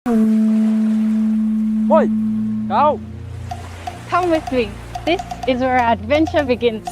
Oi, go! Come with me. This is where our adventure begins.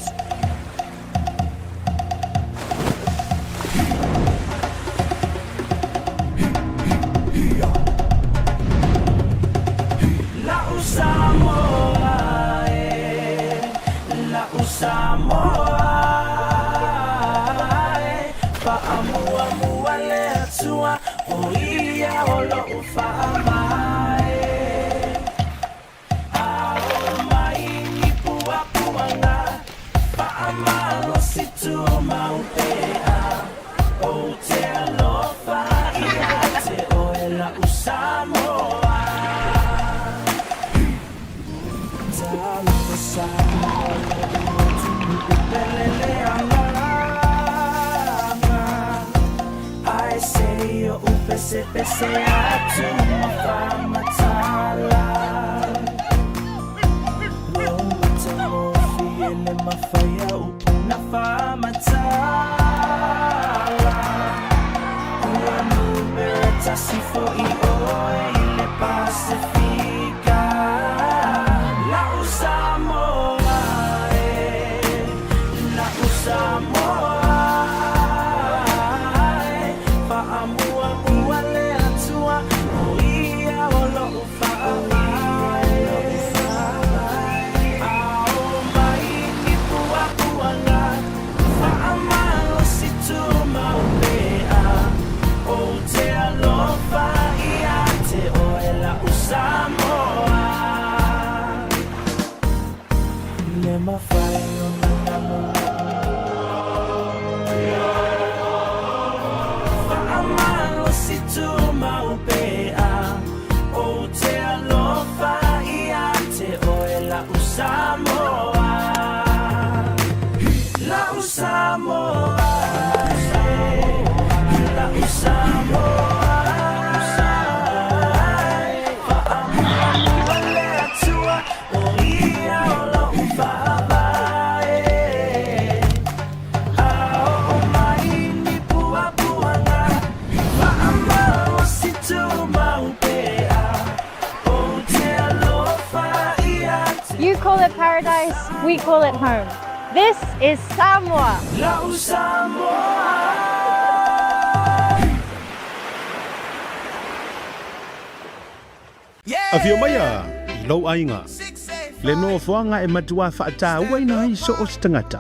You call it paradise, we call it home. This is Samoa. Afio maia i lou aiga, le nofoaga e matuā faatauaina ai so o se tagata.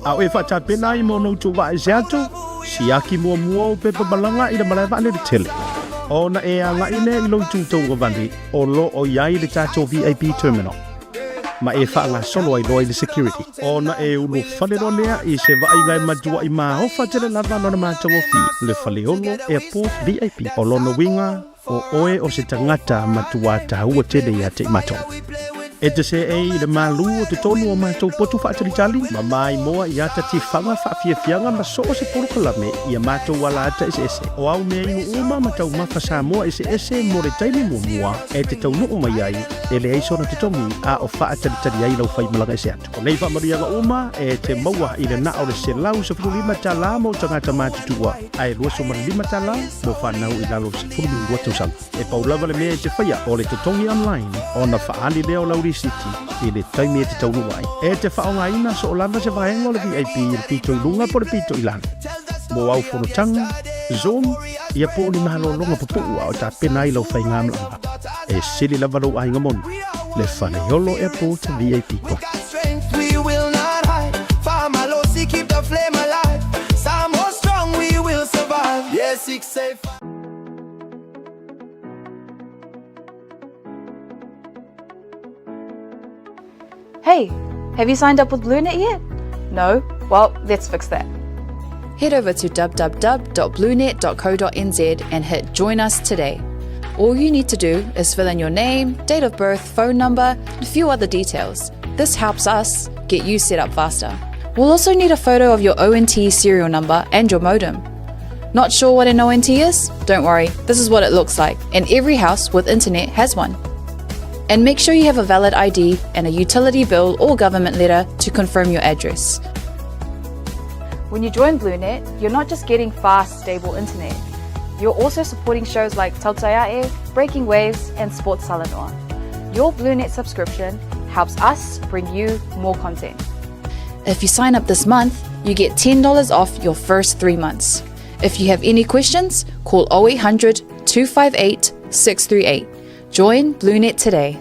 A o e faatapena ai mo ona outou vaa ese atu, siaki muamua ou pepa malaga i le malae vaalele tele. Ona e agai lea i lou itu tauagavale o lo o i ai le tatou VIP terminal, ma e faagasolo ai loa i le security. Ona e ulufale loa lea i se vaaiga e matuaʻi maofa tele lava lona matagofie, le Faleolo Airport VIP. O lona uiga, O oe o se tagata matuā taua tele ia te i matou. E te seei i le malū o totonu o matou potu faatalitali, ma maimoa i ata tifaga faafiafiaga ma so o se polokalame i a matou alaata eseese. O au mea inu uma ma taumafa Samoa eseese mo le taimi muamua e te taunuu mai ai, e leai sona totogi a o faatalitali ai lau faimalaga ese atu. O nei faamanuiaga uma e te maua i le na o le $115 mo tagata matutua, ae $25 mo fanau i lalo o le 12 tausaga. E pau lava le mea e te faia o le totogi online ona faaali lea o lau risiti i le taimi e te taunuu ai. E te faaaogaina soo lava se vaega o le VIP i le pito i luga po o le pito i lalo. Mo au fonotaga, Zoom, ia po o ni malologa pupuu a o tapena ai lau faigamalaga. E sili lava lou aiga moni, le Faleolo Airport VIP Club. Hey, have you signed up with BlueNet yet? No? Well, let's fix that. Head over to www.bluenet.co.nz and hit Join Us Today. All you need to do is fill in your name, date of birth, phone number, and a few other details. This helps us get you set up faster. We'll also need a photo of your ONT serial number and your modem. Not sure what an ONT is? Don't worry, this is what it looks like, and every house with internet has one. And make sure you have a valid ID and a utility bill or government letter to confirm your address. When you join BlueNet, you're not just getting fast, stable internet. You're also supporting shows like Tautaiae, Breaking Waves, and Sports Talanoa. Your BlueNet subscription helps us bring you more content. If you sign up this month, you get $10 off your first three months. If you have any questions, call 0800 258 638. Join BlueNet today.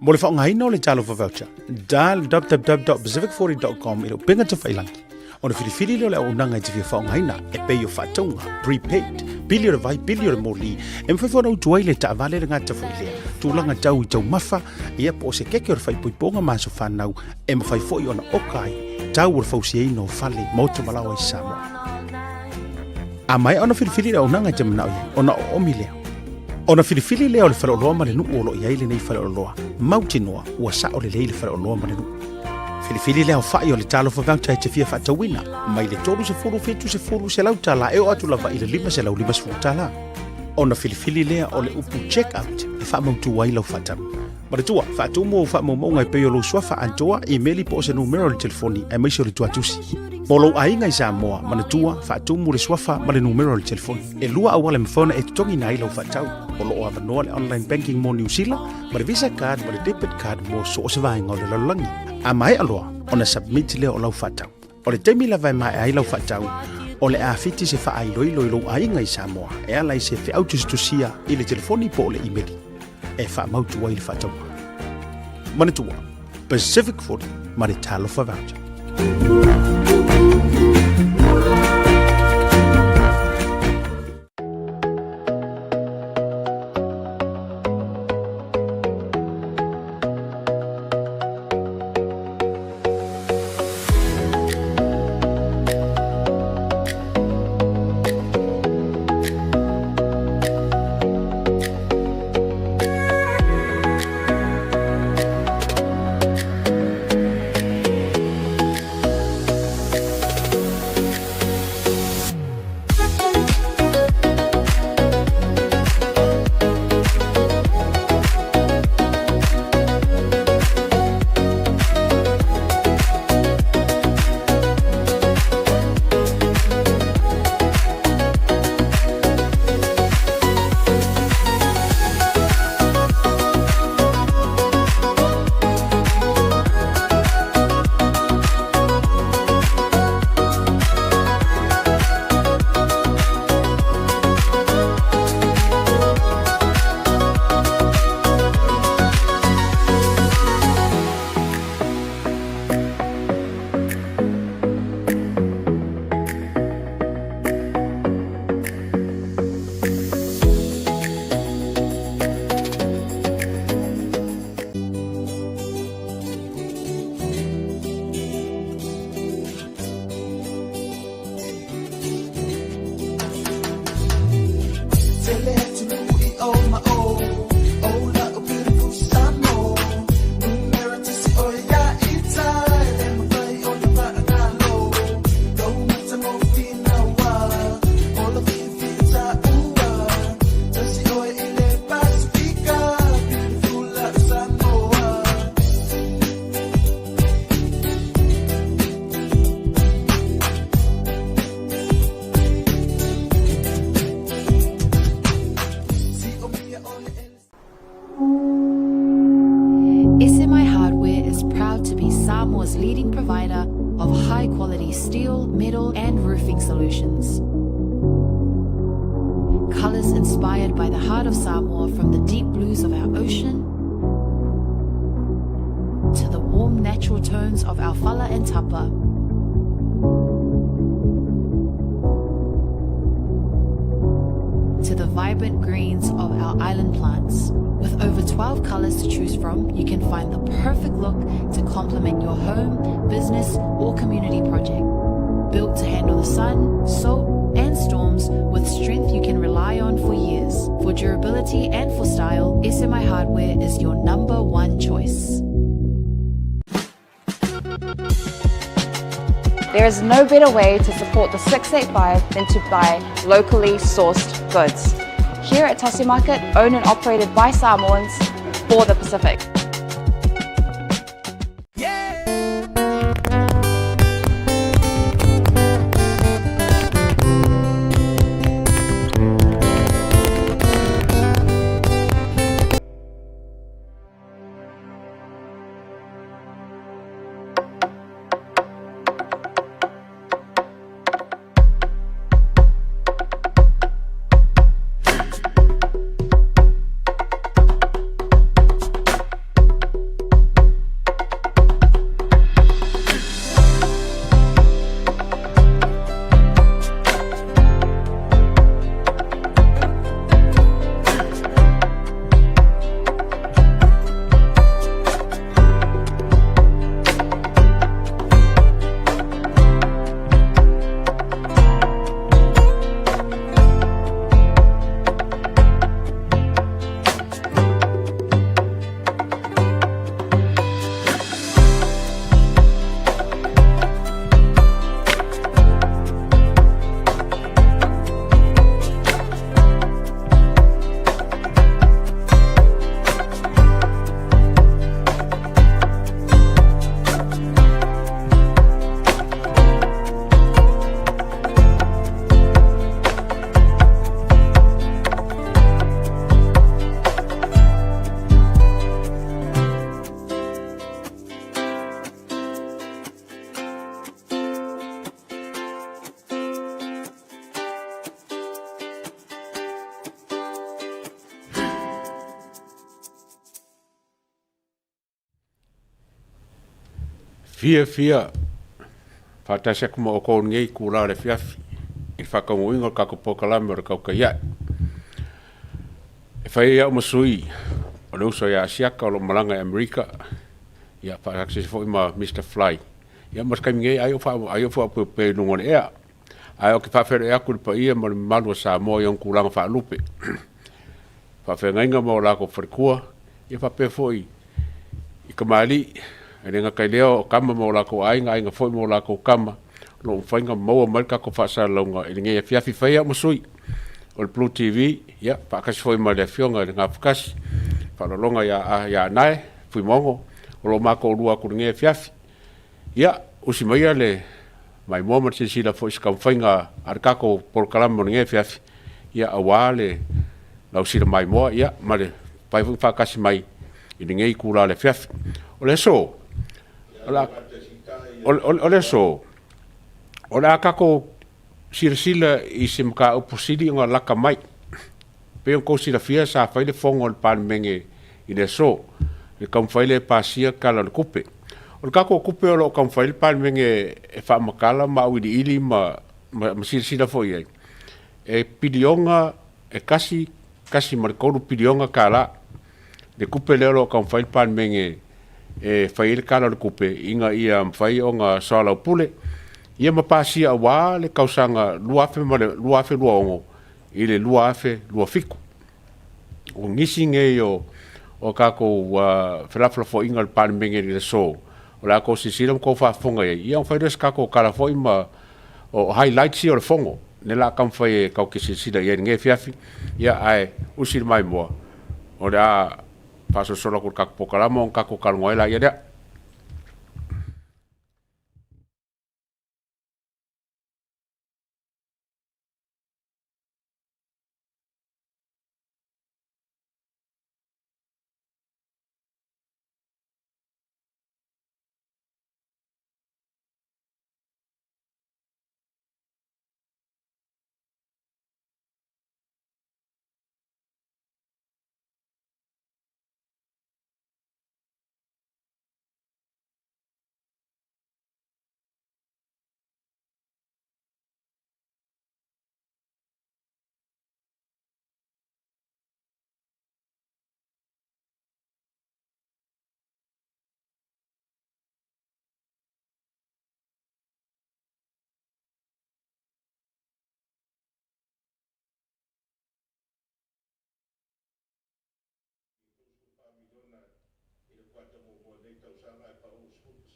Mo le faaaogaina o le Talofa Voucher, dial www.pacific40.com i le upega tafailangi. Ona filifili lea o le auaunaga e te fia faaaogaina e pei o faatauga, prepaid, pili o le vai, pili o le moli, e mafai foi ona utu ai le taavale le gata foi lea, tulaga tau i taumafa, ia po o se keke o le faaipoipoga ma aso fanau, e mafai foi ona oka ai tau o le fausiaina o fale, maota ma laoa i Samoa. A maea ona filifili le auaunaga e te manao i ai, ona oomi lea. Ona filifili lea o le faleoloa ma le nuu o lo o i ai lenei faleoloa, mautinoa ua sao lelei le faleoloa ma le nuu. Filifili le aofai o le talofa voucher e te fia faatauina, mai le 30, 70, $100 e oo atu lava i le $550. Ona filifili lea o le upu check out e faamautu ai lau faatau. Manatua, faatumu ou faamaumauga e pei o lou suafa atoa, imeli po o se numera o le telefoni aemaise o le tuatusi. Mo lou aiga i Samoa, manatua, faatumu le suafa ma le numera o le telefoni. E lua auala e mafai ona e totogiina ai lau faatau. O lo o avanoa le online banking mo Niu Sila, ma le Visa card ma le debit card mo so o se vaega o le lalolagi. A maea loa ona submit lea o lau faatau. O le taimi lava e maea ai lau faatau, o le a fiti se faailoilo i lou aiga i Samoa e ala i se feau tusitusia i le telefoni po o le imeli e faamautu ai le faatauga. Manatua, Pacific 40 ma le Talofa Voucher. SMI Hardware is proud to be Samoa's leading provider of high quality steel, metal, and roofing solutions. Colors inspired by the heart of Samoa from the deep blues of our ocean to the warm natural tones of our fala and tapa. To the vibrant greens of our island plants. With over 12 colors to choose from, you can find the perfect look to complement your home, business, or community project. Built to handle the sun, salt, and storms with strength you can rely on for years. For durability and for style, SMI Hardware is your number one choice. There is no better way to support the 685 than to buy locally sourced goods. Here at Tasi Market, owned and operated by Samoans for the Pacific. Fiafia faatasi atu ma oukou i lenei itulā o le afiafi i le faataunuuina o le tatou polokalame o le Tautai Ae. E fai ai au ma sui o le uso ia Asiata o lo o malaga i Amerika, ia faatasi foi ma Mister Fly. Ia ma se taimi nei ai o ai o faaopeopea i luga o le ea. Ae ou te faafeiloai atu i le paia ma le mamalu o Samoa i ona tulaga faalupe. Faafeagaiga ma o latou faletua, ia faapea foi i kamali'i, e le gata i lea o tama ma o latou aiga, aiga foi ma o latou tama, o lo o mafai ona maua mai le tatou faasalalauga i lenei afiafi. Fai au ma sui o le Blue TV, ia, faatasi foi ma le Afioga i le Gafatasi, faaaloaloga ia, ia Anae, Fuimaono, o lo o ma toalua atu i lenei afiafi. Ia, usi maia le maimoa ma le silasila foi i se taumafaiga a le tatou polokalame o lenei afiafi, ia, aua le lausila maimoa, ia, ma le mafai foi ona faatasi mai i lenei itula o le afiafi. O le aso, o le a, o le aso, o le a tatou silasila i se mataupu sili ona lata mai. Pei ona tou silafia sa fai le fono a le Palemene i le aso, le taumafai lea e pasia le Tala o le Tupe. O le tatou tupe o lo o taumafai le Palemene e faamatala ma auiliili ma, ma, ma silasila foi i ai, e piliona, e 1.3 piliona tala le tupe lea o lo o taumafai le Palemene e fai ai le Tala o le Tupe ina ia mafai ona soalaupule ia ma pasia aua le tausaga 2026 i le 2027. O nisi nei o o tatou felafolafoaiga a le Palemene i le aso, o le a tou silasila ma tou faafofoga i ai, ia ona fai lea o se tatou tala foi ma o highlights ia o le fono, lea o le a taumafai e tatou te silasila i ai i lenei afiafi, ia ae usi le maimoa, o le a faasolosolo atu i le tatou polokalama ona tatou talanoa ai laia lea.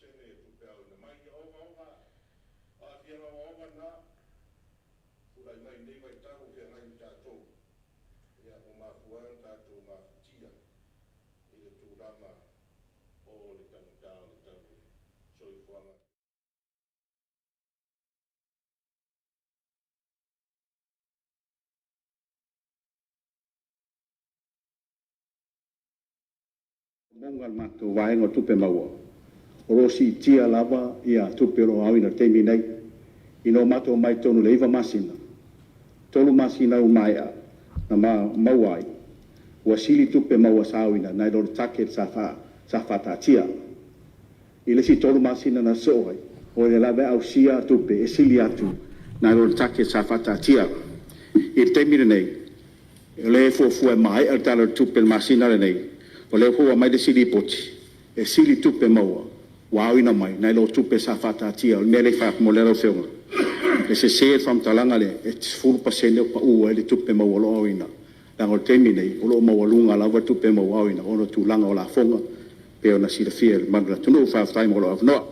pasene o tupe aoina mai. Ia ogaoga, o aafiaga ogaoga na tulai mai i lenei vaitau o feagai ma tatou, ia ua mafua ai ona tatou mafatia i le tulaga o le taugata o le tau o le soifuaga. Mauga a le matou vaega o tupe maua, o lo o siitia lava tupe o lo o aoina i le taimi nei. Ina ua matou omai i totonu i le 9 masina, 3 masina ua maea na maua ai, ua sili tupe maua sa aoina nai lo le target sa faataatia. I le isi 3 masina na sosoo ai, o lea lava e ausia tupe e sili atu nai lo le target sa faataatia. I le taimi lenei, o lea e fuafua e maea le Tala o le Tupe i le masina lenei, o lea foi ua aumai le isi lipoti, e sili tupe maua ua aoina mai nai lo tupe sa faataatia. O le mea lea e fai atu mo lau Afioga, e sese le faamatalaga lea e 10% ua pau ai le tupe maua o lo o aoina, leaga o le taimi lenei, o lo o maualuga lava tupe maua aoina ona o tulaga o lafoga e pei ona silafia e le mamalu o le atunuu. Faafetai mo lou avanoa.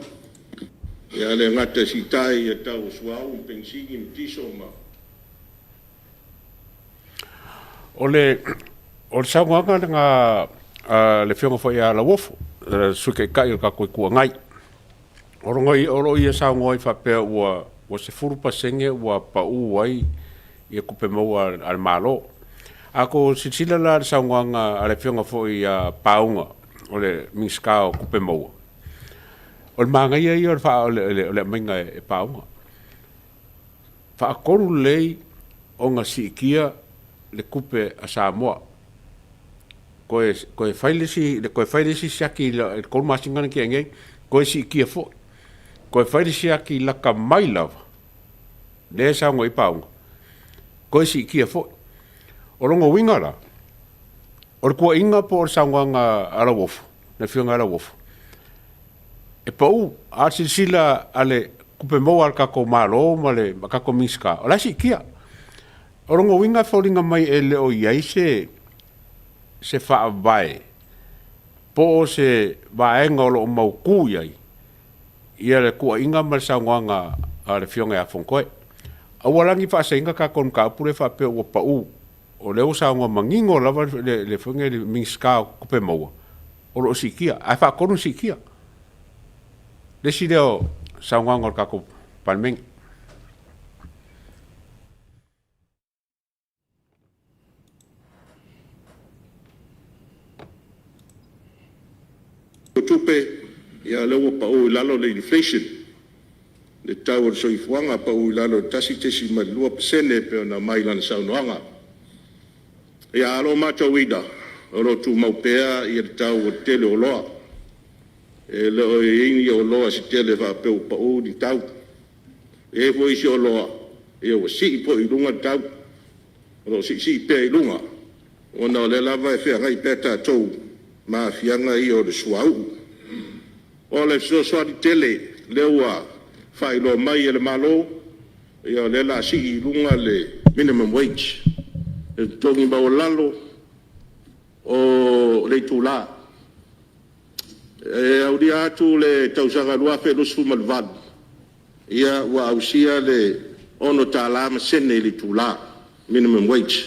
Ia, e le gata e siitai i le tau o suauu ma penisini ma kiso ma. O le o le saunoaga lena a le Afioga foi ia Lauofo, le Sui Taitai o le tatou Itu Agai. O lo o ia saunoa ai faapea ua 10% ua pau ai tupe maua a le Malo. A outou silasila la i le saunoaga a le Afioga foi ia Pauga, o le Minisita o Tupe Maua, o le manaia ia o le aumaiga e Pauga. Faatolu lelei ona siitia le tupe a Samoa. Toe fai le isi, toe fai le isi siaki i le 3 masina na tea nei, toe siitia foi. Toe fai le siaki lata mai lava, lea e saunoa i ai Pauga, toe siitia foi. O lona uiga la, o le tuuaiga po o le saunoaga a Lauofo, le Afioga ia Lauofo, e pau. A silasila a le tupe maua a le tatou Malo ma le tatou Minisita, o la e siitia. O lona uiga e foliga mai e le o i ai se se faavae po o se vaega o lo o mautu i ai ia le tuuaiga ma le saunoaga a le Afioga ia Fonotoe. Aua la ne i faasaina tatou mataupu lea faapea ua pau, o lea ua saunoa manino lava le Afioga i le Minisita o Tupe Maua, o lo o siitia, ae faatonu siitia. Le isi lea o saunoaga o le tatou Palemene. O tupe, ia lea ua pau i lalo le inflation, le tau o le soifuaga, pau i lalo i le 1.2% e pei ona aumai i lana saunoaga. Ia, ae o lo o matauina, o lo o tumau pea le tau o le tele o oloa. E le o i ai ni oloa se tele faapea ua pau ni tau. E i ai foi isi oloa ua sii foi i luga le tau, o lo o siisii pea i luga, ona o lea lava e feagai pea tatou ma aafiaga ia o le suauu. O le fesoasoani tele lea ua faailoa mai e le Malo, o lea o le a sii i luga le minimum wage, le totogi maualalo o le itula. E aulia atu le tausaga 2028, ua ausia le $6 ma sene i le itula, minimum wage.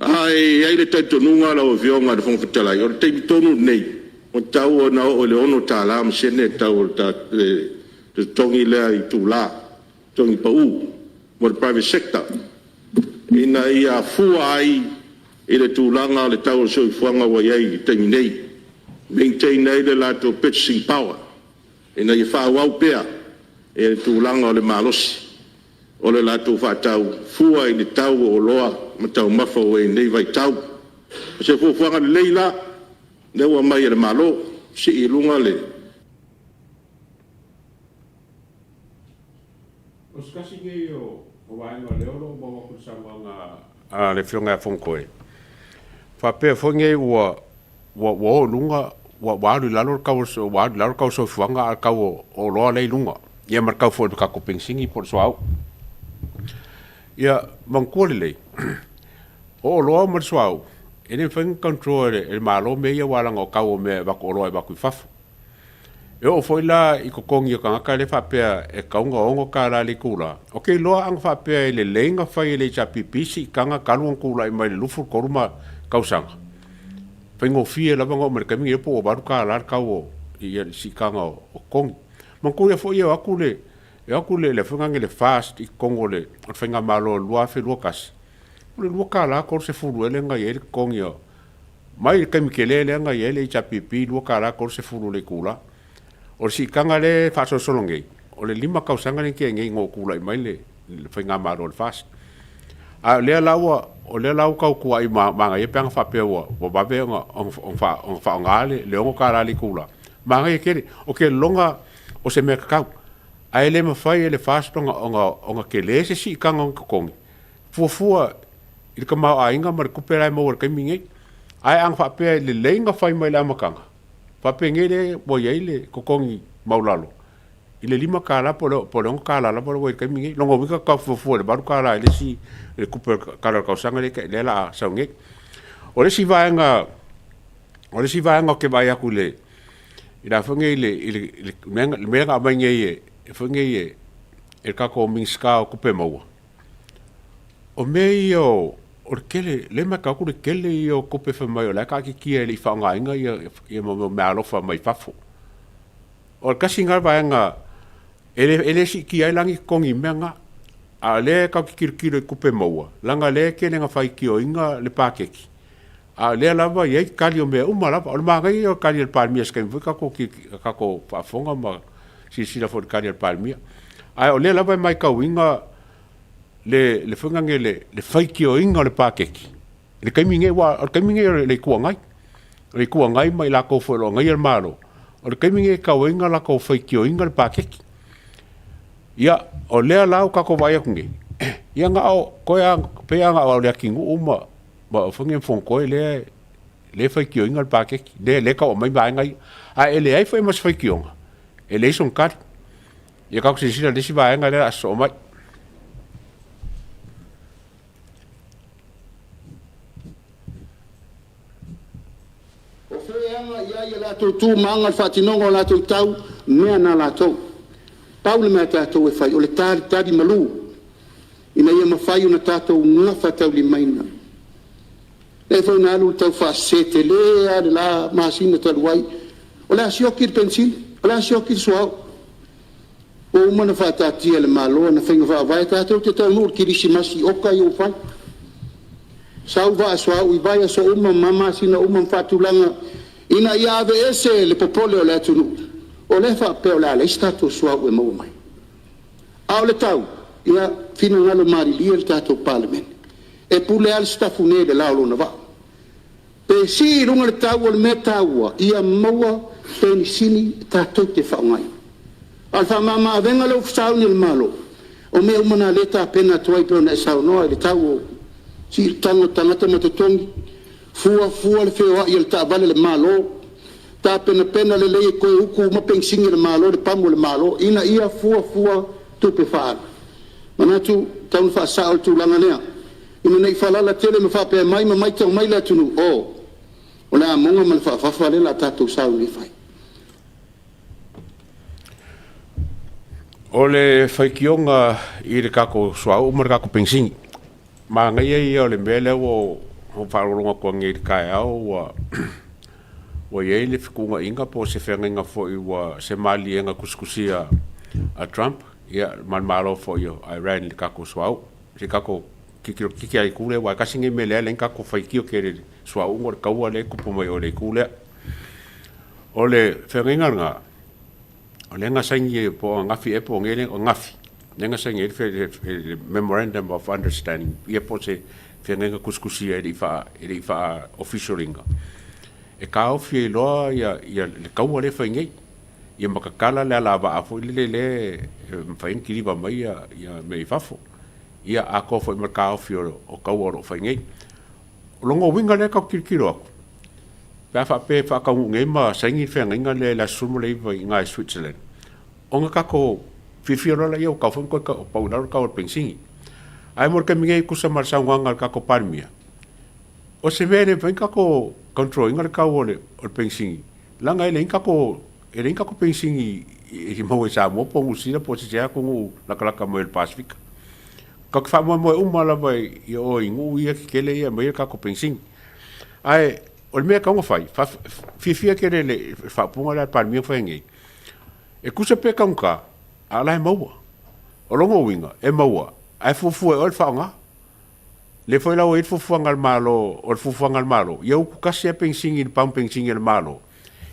Ae i ai le talitonuga lau Afioga i le Fofoga Fetalai, o le taimi tonu lenei, ua tatau ona oo i le $6 ma sene le tau o le totogi lea i itula, totogi pau mo le private sector, ina ia fua ai i le tulaga o le tau o le soifuaga ua i ai i le taimi nei, maintain ai le latou purchasing power, ina ia faaauau pea le tulaga o le malosi o le latou faatau fua i le tau o oloa ma taumafa ua i ai i lenei vaitau. O se fuafuaga lelei la lea ua aumai e le Malo, sii i luga le O se tasi lenei o vaega o lea o lo o maua atu i le saunoaga a le Afioga ia Fonotoe, faapea foi nei ua o i luga, ua alu i lalo le tau o le soifuaga a o le tau o oloa lea e i luga, ia ma le tau foi o le tatou penisini po o le suauu. Ia manatua lelei, o oloa ma le suauu, e le mafai ona control e le Malo mea ia aua leaga o tau o mea e avatu, o oloa e avatu i fafo. E oo foi la i totogi o tagata lea faapea e tatau ona $6 le itula, ou te iloa ana faapea e lelei ona fai e le HRPP siitaga talu ona tulai mai i le 23 tausaga, faigofie lava ona oo mai i le taimi lenei po ua $8 le tau o le siitaga o totogi. Manatua foi e o atu le e o atu le foi lea le FAST i totonu o le faigamalo i le 2021, o le $2.30 ea lea na i ai le totogi o mai le taimi tele lea na i ai le HRPP $2.30 i le itula. O le siitaga lea e faasolosolo nei, o le 5 tausaga lea na tea nei ina ua tulai mai le faigamalo a le FAST. A o lea la ua o lea la ua tau tuuai manaia pe ana faapea ua vave ona faaaoga le $6 i le itula, manaia tele. Ou te lagona o se mea tatau, ae le mafai e le FAST ona tele se siitaga o totogi fuafua i le tamaoaiga ma le tupe la e maua i le taimi lenei. Ae ana faapea e lelei ona fai mai i le amataga, faapenei lea ua i ai le totogi maualalo i le $5 po o le $6 lava lea ua i ai i le taimi lenei. Lona uiga faatoa fuafua i le $8 i le isi le tupe o le tala o le tausaga lea o le a sau nei. O le isi vaega o le isi vaega ou te vaai atu i le i le a foi nei i le mea na aumai nei e foi nei e le tatou Minisita o Tupe Maua, o mea ia o le tele, lea e matau atu o le tele ia o tupe fai mai o la e taatitia e le i faaaogaina mea o meaalofa mai fafo. O le tasi lena vaega e le siitia ai la ni totogi i mea na, a o lea tatou te tilotilo i tupe maua, leaga o lea e tele ina faitioina le paketi, a o lea lava e i ai tali o mea uma lava. O le manaia ia o le tali a le Palemia i se taimi foi tatou faafofoga ma silasila foi i le tali a le Palemia. Ae o lea lava e matauina le foi lea le faitioina o le paketi i le taimi lenei, aua o le taimi lenei o le Itu Agai, o le Itu Agai ma i latou foi o lo o agaia le Malo, o le taimi lenei e tatau ai ona latou faitioina le paketi. Ia, o lea la ua tatou vaai atu nei, ia na o, toe lava, pei lava na o Leatinuu ma foi nei ma Fonotoe lea e faitioina le paketi, lea e tau aumai vaega ia. Ae leai foi ma se faitioga, e leai sona tali. Ia tatou silasila i le isi vaega lea o le a sosoo mai. O fea e aga i ai a latou tu ma aga i le faatinoga o latou tau mea na latou. Pau le mea a tatou e fai, o le talitali malu ina ia mafai ona tatou gafataulimaina. Lea foi na alu le tau faasese tele lava i le la masina talu ai, o le a sioki le penisini, o le a sioki le suauu. Ua uma ona faataatia e le Malo ana faiga faavae tatou te taunuu i le kerisimasi i oka ia ua fai. Sau vaa suauu i vaiaso uma ma masina uma ma faatulaga ina ia aveese le popole o le atunuu, o lea e faapea o le a leai se tatou suauu e maua mai. A o le tau, ia finagalo malilie le tatou Palemene, e pule lava le Sitafune i le la o lona vaa. Pe sii i luga le tau, o le mea taua ia maua penisini tatou te faaaogaina. A o le faamama-avega lea ua sauni e le Malo, o mea uma na o lea e tapena atu ai pei ona e saunoa i le tau o siitaga o tagata ma totogi, fuafua le feoai o le taavale a le Malo, tapenapena lelei e toe utu uma penisini a le Malo i le pamu a le Malo ina ia fuafua tupe faaalu. E manatu e tatau ona faasao le tulaga lea ina ne i faalala tele ma faapea mai ma matau mai le atunuu, oh, o le amoga ma le faafafa lea o le a tatou sauni e fai. O le faitioga i le tatou suauu ma le tatou penisini, manaia ia o le mea lea ua ou faalogologo atu nei i le taeao ua ua i ai le fetuunaiga po o se feagaiga foi ua se maliega tusitusia a Trump ia ma le Malo foi o Iran i le tatou suauu. Se i tatou tilotilo laitiiti lava i le itu lea aua e tasi lenei mea lea e ala ai ona tatou faitio tele i le suauu ona o le taua lea e tupu mai o i le itu lea. O le feagaiga lena, o lea na saini po o ananafi ea po o nei, o ananafi lea na saini ai le Memorandum of Understanding ia po o se feagaiga tusitusia e le i faa-official ina, e taofi ai loa le taua lea e fai nei, ia ma tatala le alavaa foi lele lea e mafai ona kiliva mai mea i fafo, ia atoa foi ma le taofi o taua o lo o fai nei. O lona uiga lea tatou te tilotilo atu, pe a faapea e faataunuu nei ma saini le feagaiga lea i le aso 19 i ina i Switzerland, ona tatou fiafia loa lea ua tatau foi ona toe pau i lalo le tau o le penisini. Ae mo le taimi nei e tusa ma le saunoaga a le tatou Palemia, o se mea e le mafai ona tatou control ina le tau o le penisini, leaga e leai ni tatou E leai ni tatou penisini e maua i Samoa po o Niu Sila po o se isi atunuu latalata mai o le Pasefika. Tatou te faamoemoe uma lava i o i nuu ia tetele ia e aumai ai le tatou penisini. Ae o le mea e tatau ona fai, fiafia tele i le faaupuga lea a le Palemia na fai nei, e tusa pe taugata, a o la e maua. O lona uiga, e maua ae fuafua e oe le faaaoga. Lea foi la ua i ai le fuafuaga a le Malo, o le fuafuaga a le Malo, ia utu tasi lava penisini i le pamu penisini a le Malo,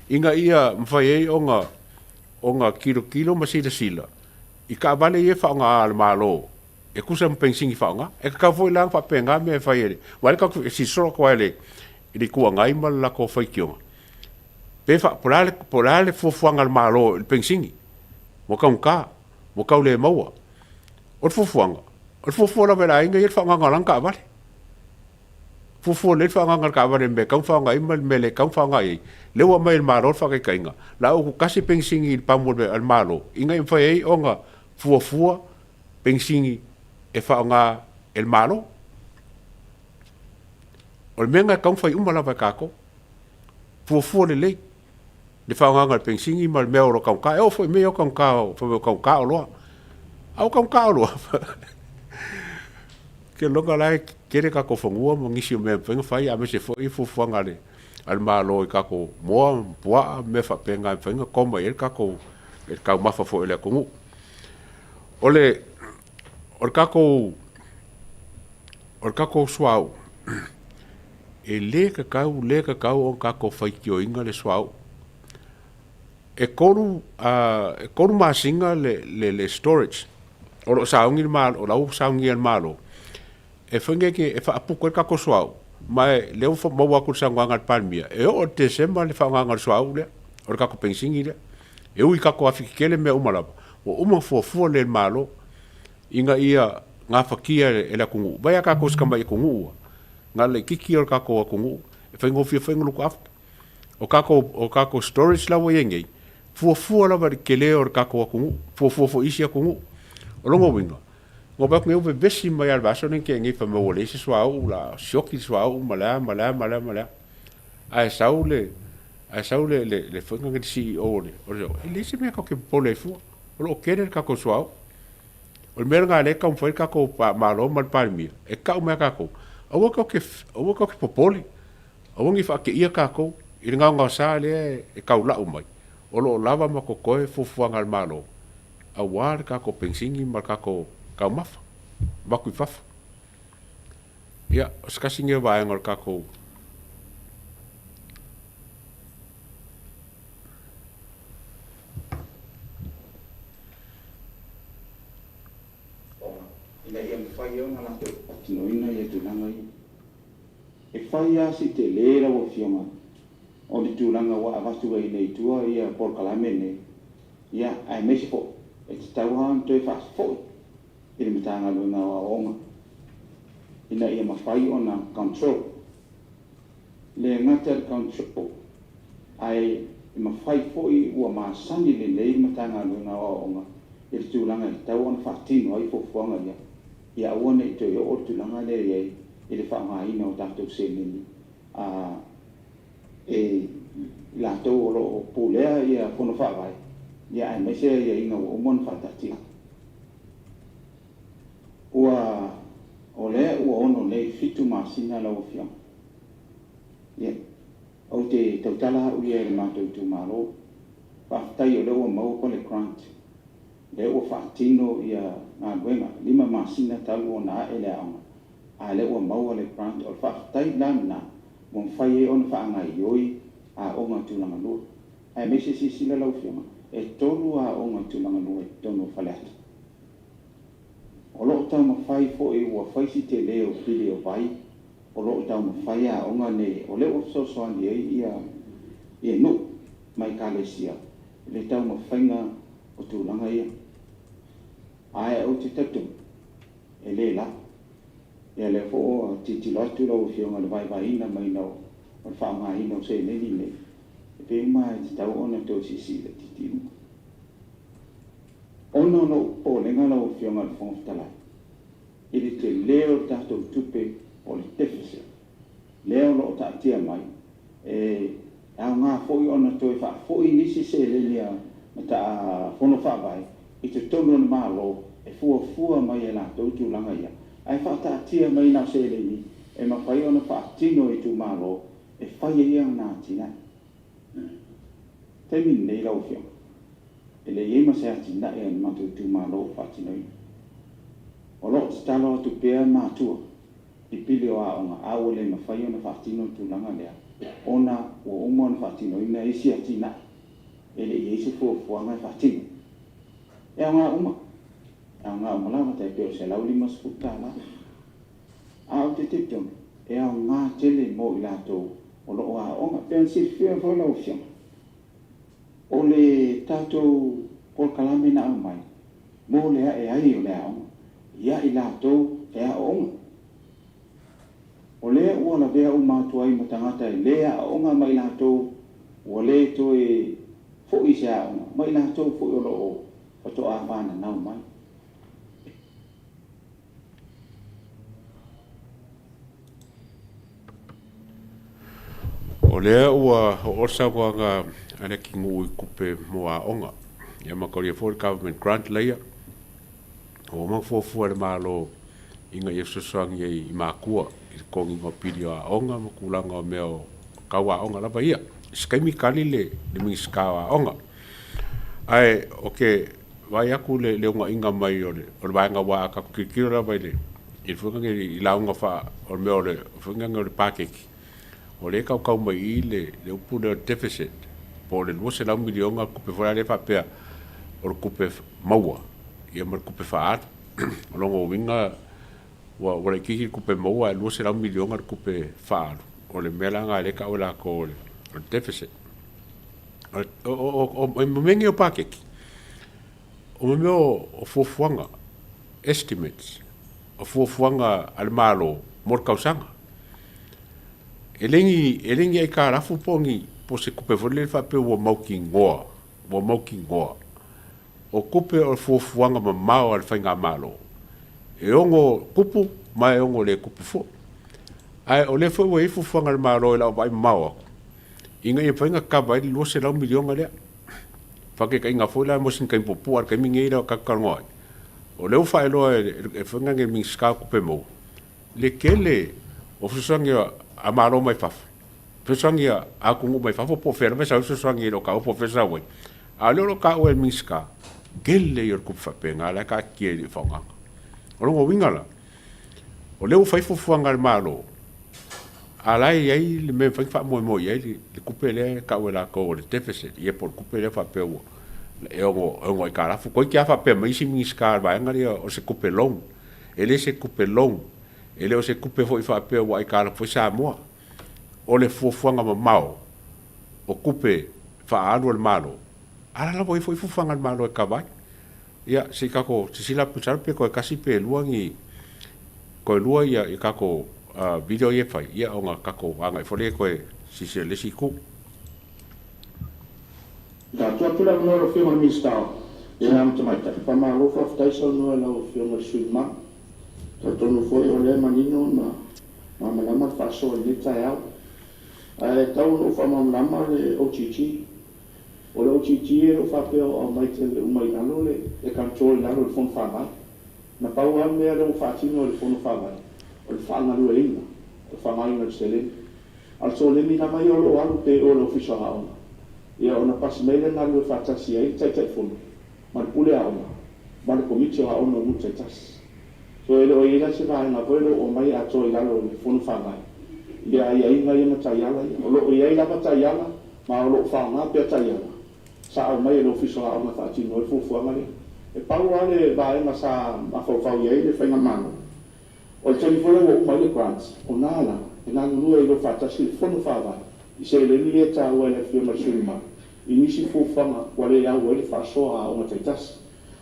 ina ia mafai ai ona ona tilotilo ma silasila i taavale ia e faaaoga a le Malo e tusa ma penisini faaaoga. E tatau foi la ona faapena mea e fai e le, aua o lea tatou te silasila atu lava i le Itu Agai ma le latou faitioga, pe fa, po o le a le fuafuaga a le Malo i le penisini, ua taugata, ua tau le maua. O le fuafuaga, o le fuafua lava e le aiga ia le faaaogaina o lana taavale. Fuafua lelei le faaaogaina o le taavale i le mea e tatau ona faaaoga i ai ma le mea e le tatau ona faaaoga i ai. Lea ua aumai e le Malo le faataitaiga, o le a utu tasi penisini i le pamu a le Malo ina ia mafai ai ona fuafua penisini e faaaoga e le Malo. O le mea lena e tatau ona fai uma lava e tatou. Fuafua lelei le faaaogaina o le penisini ma le mea o lo o taugata. E oo foi i mea ia o taugata, fai mai ua taugata oloa. A ua taugata oloa? Ou te lagona o la e tele tatou fanua ma nisi o mea e mafai ona fai, aemaise foi fuafuaga a le Malo i tatou moa ma puaa ma mea faapena e mafai ona koma i ai le tatou taumafa foi o le atunuu. O le tatou suauu, e le tatau, le tatau ona tatou faitioina le suauu. E 3, e 3 masina le storage o lo o sauni le Malo, o la ua saunia e le Malo e fai nei e faaputu ai le tatou suauu, ma o lea ua maua atu i le saunoaga a le Palemia, e oo i le Tesema le faaaogaina o le suauu lea, o le tatou penisini lea. E ui i tatou afi tetele ma mea uma lava, ua uma ona fuafua lelei e le Malo ina ia gafatia e le atunuu. Vaai a tatou i si tamai atunuu lava, na o le laitiiti ia o le tatou atunuu, e faigofie foi ona look after. O tatou, o tatou storage la ua i ai nei, fuafua lava i le tele o le tatou atunuu, fuafua foi i isi atunuu. O lona uiga, na ou vaai atu nei ua vevesi mai lava i le vaiaso lea na tea nei fai mai ua leai se suauu, o le a sioti le suauu ma le a ma le a ma le a ma le a. Ae sau le, ae sau le, le, le foi le CEO o le, o le, e leai se mea tatou te popole ai fua, o lo o tele le tatou suauu. O le mea lena o lea e taumafai le tatou Malo ma le Palemia e tau mai ia tatou, aua tatou te, aua tatou te popole, Aua ne i faateia tatou i le gaogaosa lea e taulau mai, o lo o lava ma totoe fuafuaga a le Malo aua le tatou penisini ma le tatou taumafa avatu i fafo. Ia, o se tasi lenei o vaega o le tatou Ina ia mafai ona latou faatinoina tulaga ia. E fai lava si tele lau Afioga o le tulaga ua avatu ai nei i tua polokalame nei, aemaise foi e tatau lava ona toe faafoi i le Matagaluega o Aoaoga ina ia mafai ona control. E le gata i le control, ae mafai foi ua masani lelei le Matagaluega o Aoaoga i le tulaga e tatau ona faatino ai fuafuaga ia, ia aua ne i toe oo le tulaga lea e i ai i le faaaogaina o tatou seleni e i latou o lo o pulea Fono Faavae, aemaise aiaiga ua uma ona faataatia. Ua, o lea ua ono nei 7 masina lau Afioga. Ia, ou te tautala au ia i le matou itumalo. Faafetai o lea ua maua le grant, lea ua faatino galuega, 5 masina talu ona ae le aoga, a o lea ua maua le grant. O le faafetai la lena ua mafai ai ona faagaoioi aoga tulagalua. Aemaise silasila lau Afioga, e 3 aoga tulagalua i totonu o Faleata. O lo o taumafai foi ua fai si tele o pili o vai, o lo o taumafai aoga nei, o lea ua fesoasoani ai nuu ma ekalesia i le taumafaiga o tulaga ia. Ae ou te talitonu, e le lava. Ia o lea foi ua tilotilo atu lau Afioga i le vaevaeina mai o le faaaogaina o seleni nei, e pei uma lava e tatau ona toe siisii laitiiti i luga. Ona o lou popolega lau Afioga i le Fofoga Fetalai, i le tele o le tatou tupe o le deficit lea o lo o taatia mai e E aoga foi ona toe faafoi nisi seleni a Fono Faavae i totonu o le Malo e fuafua mai e latou tulaga ia, ae faataatia mai na o seleni e mafai ona faatino e itumalo e fai ai ana atinae. O le taimi lenei lau Afioga, e leai ma se atinae a le matou itumalo o faatinoina. O lo o tatalo atu pea matua i pili o aoga, ae ua le mafai ona faatino le tulaga lea ona ua uma ona faatinoina isi atinae e le i i ai se fuafuaga e faatino. E aoga uma, e aoga uma lava, tai pei o le $150. Ae ou te talitonu e aoga tele mo i latou o lo o aooga. E pei ona silafia foi lau Afioga, o le tatou polokalame na aumai mo le ae ai o le aoga ia i latou e aooga. O lea ua lavea uma atu ai ma tagata e le aooga ma i latou ua le toe foi i se aoga, ma i latou foi o lo o faatoa fananau mai. O lea ua oo le saunoaga a Leatinuu i tupe mo aoga. Ia mataulia foi le government grant lea ua uma ona fuafua e le Malo ina ia fesoasoani ai i matua i le totogiina o pili o aoga ma tulaga o mea o tau aoga lava ia. I se taimi tali le Minisita o Aoga. Ae ou te vaai atu i le uunaina mai o le vaega aua a tatou tilotilo lava i le foi lenei i lauga faa o le mea o le foi lenei o le paketi, o lea e tautau mai i i le upu lea o le deficit po o le $200 miliona le tupe foi lea faapea o le tupe maua ma le tupe faaalu. O lona uiga ua laitiiti le tupe maua ae $200 miliona le tupe faaalu. O le mea la lena o lea e tau e latou o le deficit. O mea nei o paketi, o mea o fuafuaga, estimates, o fuafuaga a le Malo mo le tausaga. E le ni aitalafu po o se tupe foi lele faapea ua mautinoa, ua mautinoa. O tupe o fuafuaga mamao a le faigamalo, e ono tupu ma e ono le tupu foi. Ae o lea foi ua i ai fuafuaga a le Malo i lau vaai mamao atu, ina ia mafai ona kava ai le $200 miliona lea. Faataitaiga foi la mo sina taimi puupuu lava i le taimi lenei lea tatou te talanoa ai, o lea ua faailoa e le Minisita o Tupe Maua le tele o fesoasoani a Malo mai fafo, fesoasoani a atunuu mai fafo po o fea lava e sau ai le fesoasoani e le o taua po o fea e sau ai, a o lea o lo o taua e le Minisita, tele ia o le tupe faapena la e taatitia e le i faaaogaina. O lona uiga la, o lea ua fai fuafuaga a le Malo, a o la e i ai le mea e mafai ona faamoemoe i ai le tupe lea e tau e latou o le deficit, ia po o le tupe lea faapea ua e ono aitalafu. Toeitiiti lava faapea mai isi Minisita o le vaega lea o se tupe loan. E le se tupe loan, e le o se tupe foi faapea ua aitalafu ai Samoa. O le fuafuaga mamao o tupe faaalu a le Malo, a o la e lava ua i ai foi fuafuaga a le Malo e kava ai. Ia, se i tatou silasila atu masalo pe toe tasi pe lua ni, toe lua tatou video ia e fai, ia ona tatou agai foi lea e toe silasila i le isi itu. Tuu atu le avanoa i lau Afioga i le Minisita o Tina ma Tamaitai. Faamalo faafetai saunoa i lau Afioga i le sui usufono mamalu. E talitonu foi o lea e manino ma malamalama le faasoa i lenei taeao. Ae tau ina ou faamalamalama le OGG. O le OGG e le o faapea o aumai tele uma i lalo le control i lalo o le Fono Faavae. Na pau lava le mea lea ua faatino e le Fono Faavae, o le faagalueaiina, o le faaaogaina o le seleni. A o le seleni lava ia o lo o alu pea i o i le Ofisa o Aoga, ia ona pasi mai lea e galulue faatasi ai le Taitaifono ma le Pule Aoga ma le Komiti o Aoga i nuu taitasi. So, e le o i ai la se vaega foi lea ua aumai atoa i lalo o le Fono Faavae i aiaiga ia ma taiala ia. O lo o i ai lava taiala ma o lo o faaaoga pea taiala sa aumai e le Ofisa o Aoga e faatino ai le fuafuaga lea. E pau lava le vaega sa mafaufau i ai le faigamalo, o le taimi foi lea ua uma ai le grant, o i na la e galulue ai loa faatasi le Fono Faavae i seleni ia e taua e le Afioga i le sui usufono mamalu i nisi fuafuaga ua le au ai le faasoa a aoga taitasi.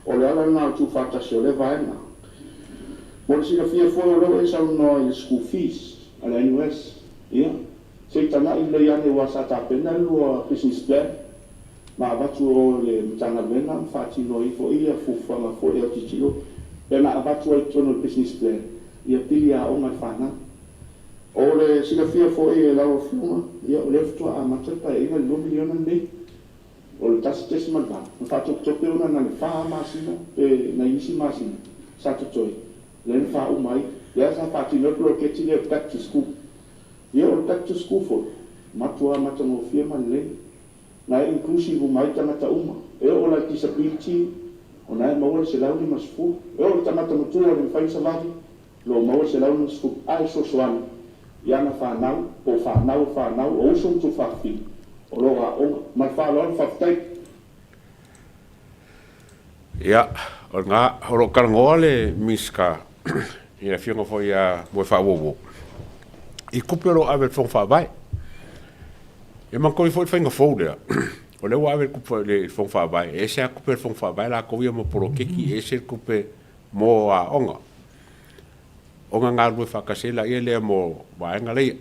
O le ala lena o le tuufaatasi o lea vaega. Mo le silafia foi o lea ua e saunoa i le school fees a le NUS, ia, se i tagai lelei ane aua sa tapena le lua business plan ma avatu i o i le Matagaluega ma faatino ai foi fuafuaga foi a tilotilo, pei ona avatu ai i totonu o le business plan pili aoga a le fanau. O le silafia foi e lau Afioga, ia o lea faatoa amata le Paeaiga i le $2 miliona lenei. O le 1.8 na faatopetope ona na o le fa lava masina pe nai isi masina sa totoe lea na faauma ai, lea sa faatino ai le poloketi lea o le Back to School. Ia o le Back to School foi, matua matagofie ma lelei, na e inclusive uma ai tagata uma, e oo la i disability o na e maua le $150, e oo i le tagata matua e le mafai ona savali, o lo o maua le $150 ae fesoasoani i ana fanau po o fanau a fanau, o uso ma tuafafine o lo o aooga. Ma le faaaloalo faafetai. Ia, o lena, o lo o talanoa le Minisita i le Afioga foi ia Moefaauouo i tupe o lo o ave i le Fono Faavae. E manatua foi le faiga fou lea, o lea ua ave le tupe i le Fono Faavae, e ese lava tupe a le Fono Faavae latou ia mo poloketi, ese le tupe mo aoga, ona galulue faatasi ai laia lea mo vaega ia.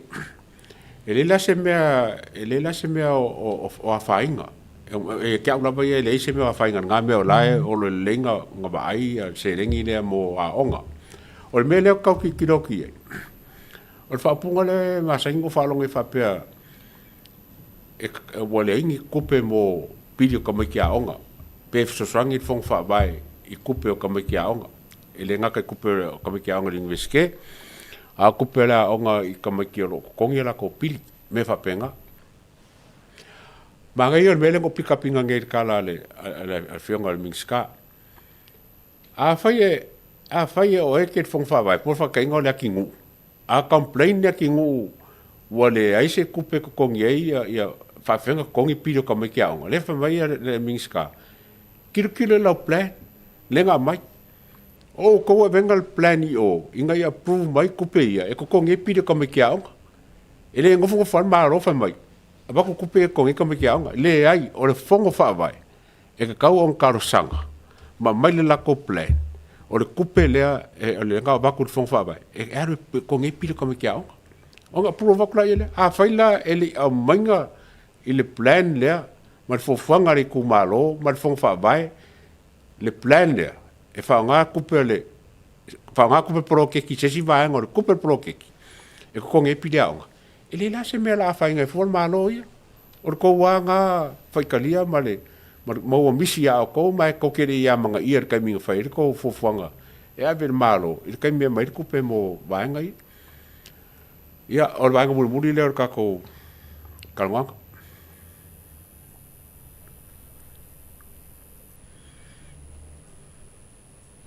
E leai la se mea, e leai la se mea o afaina. Ia te au lava ia e leai se mea o afaina i lena mea o la e olo lelei ona vaai le seleni lea mo aoga. O le mea lea ou te tau tilotilo atu i ai, o le faaupuga lea e masani ona ou faalogo ai faapea, ua leai ni tupe mo pili o tamaiti aoga, pe fesoasoani le Fono Faavae i tupe o tamaiti aoga. E le gata i tupe o tamaiti aoga i le Iunivesite, a o tupe a le aoga i tamaiti o lo o totogi a latou pili, mea faapena. Manaia o le mea lea na ou pick up ina nei i le tala a le Afioga i le Minisita. Afai e, afai e o e te le Fono Faavae, po o le faataitaiga o Leatinuu, a complain Leatinuu ua leai se tupe e totogi ai ia, faapefea ona totogi pili o tamaiti aoga, lea e fai mai le Minisita, tilotilo i lau plan lea na aumai. O outou avega le plan i o ina ia approve mai tupe ia e totogi ai pili o tamaiti aoga. E le nofonofo lava le Malo fai mai, avatu tupe ia e totogi ai tamaiti aoga. Leai, o le Fono Faavae e tatau ona talosaga ma aumai le latou plan, o le tupe lea na avatu i le Fono Faavae e alu e totogi ai pili o tamaiti aoga. Ona approve atu lea lea. Afai la e le i aumaia i le plan lea ma le fuafuaga a le itumalo ma le Fono Faavae le plan lea e faaaoga tupe a le faaaoga tupe poloketi i se isi vaega o le tupe poloketi e totogi ai pili aoga, e leai la se mea o le a afaina ai fua le Malo ia. O le tou lava lena faitalia ma le ma ua misi ia outou ma e tou te le i amanaia i le taimi na fai ai le tou fuafuaga e ave i le Malo i le taimi e aumai ai le tupe mo vaega ia. Ia, o le vaega mulimuli lea o le tatou talanoaga.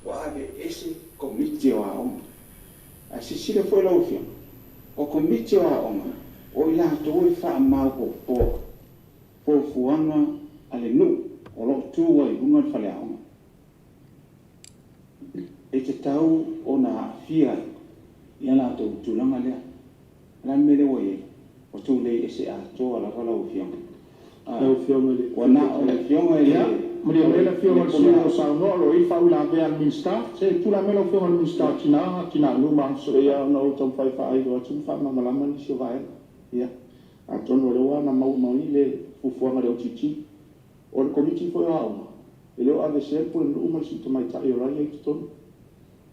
Ua aveese Komiti o Aoga. Ae silasila foi lau Afioga, o Komiti o Aoga, o i latou e faamaopoopoa fuafuaga a le nuu o lo o tu ai i luga le faleaoga. E tatau ona aafia i a latou tulaga lea. O le a le mea lea ua i ai? Ua tulei ese atoa lava lau Afioga. Lau Afioga i le Ua na o le Afioga i le Ia, malie maia le Afioga i le sui usufono o lo o saunoa, o lo o i ai le faauilavea a le Minisita. Se i tulai mai lau Afioga i le Minisita o Tina, Tinei Mu ma Agafesootai. E pei lava ona ou taumafai e faailoa atu ma faamalamalama nisi o vaega. Ia, atonu o lea ua maua mai le fuafuaga a le OGG. O le Komiti foi o Aoga, e le o aveesea le Pulenuu ma le Sui Tamaitai o la e i ai i totonu.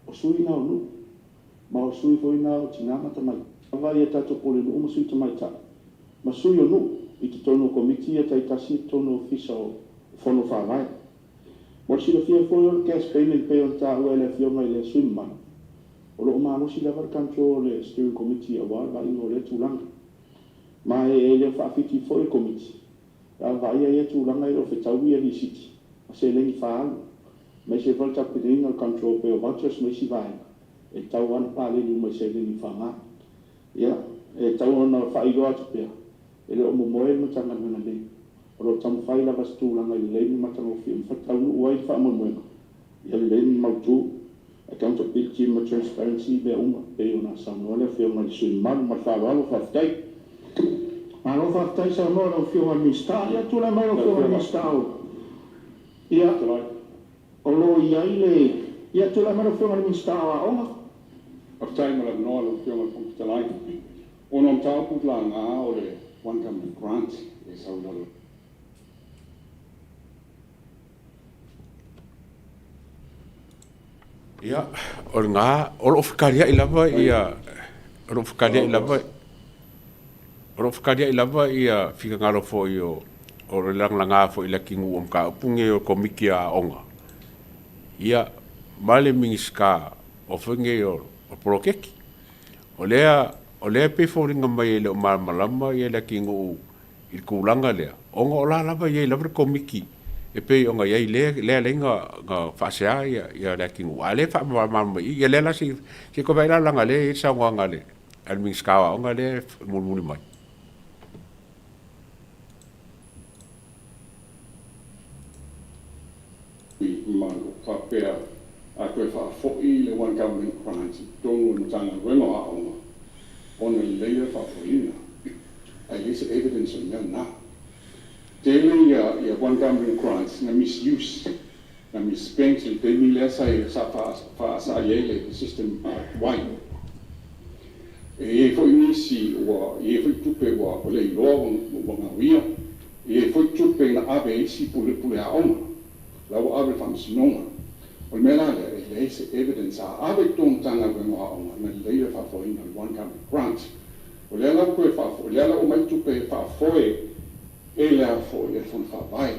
O sui na o nuu, ma o sui foi na o tina ma tamaitai. Lava ia tatou Pulenuu ma Sui Tamaitai ma sui o nuu i totonu o Komiti ia taitasi i totonu o Ofisa o Fono Faavae. Mo le silafia foi o le cash payment e pei ona taua e le Afioga i le sui usufono mamalu, o lo o malosi lava le control a le Steering Committee aua le vaaiga o lea tulaga. Ma e le o faafiti foi le Komiti pe a vaaia ia tulaga e le o fetaui ia lisiti ma seleni faaalu, aemaise foi le tapenaina o le control pay o vouchers ma isi vaega, e tatau lava ona paleni uma i seleni faaaoga. Ia, e tatau ona faailoa atu pea, e le o momoe le Matagaluega nei, o lo o taumafai lava i se tulaga e lelei ma matagofie ma faataunuu ai le faamoemoega, ia lelei ma mautu, accountability ma transparency i mea uma, e pei ona saunoa le Afioga i le sui usufono mamalu. Ma le faaaloalo, faafetai. Malo faafetai saunoa i lau Afioga i le Minisita. Ia tulai mai lau Afioga i le Minisita o, ia, o lo o i ai le, ia tulai mai lau Afioga i le Minisita o Aoga. Faafetai mo le avanoa lau Afioga i le Fofoga Fetalai. Ona o mataupu laga o le One Government Grant e sau i lalo Ia, o lena, o lo o fetaliai lava ia O loo fekaliai lava o loo fekaliai lava ia finagalo foi o o le lagalaga foi i le atunuu o mataupu nei o Komiti a Aoga ia ma le Minisita o foi nei o Poloketi. O lea o lea e pei e foliga mai e le o malamalama ia le atunuu i le tulaga lea, ona o la lava e i ai lava le Komiti e pei ona i ai lea lea alai na faasea ia le atunuu, a o lea e faamalamalama mai i i. Ia lea la se i toe vaai la leaga o lea e i ai le saunoaga a le Minisita o Aoga lea e mulimuli mai. Malo faapea a toe faafoi le One Government Grant i totonu o le Matagaluega o Aoga ona lelei lea o le faafoeina, ae leai se evidence o le mea lena. Tele ia One Government Grants na misuse, na misspent i le taimi lea sa faasaai ai le system tuai. E i ai foi nisi ua i ai foi tupe ua le iloa ua gaoia, e i ai foi tupe na ave e isi pule aoga, la ua ave i le faamasinoga. O le mea la lea, e leai se evidence a ave i totonu o Matagaluega o Aoga ona lelei lea o le faafoeina o le One Government Grant. O lea la ua toe faafoi, o lea la ua aumai tupe e faafoe e le Fono Faavae.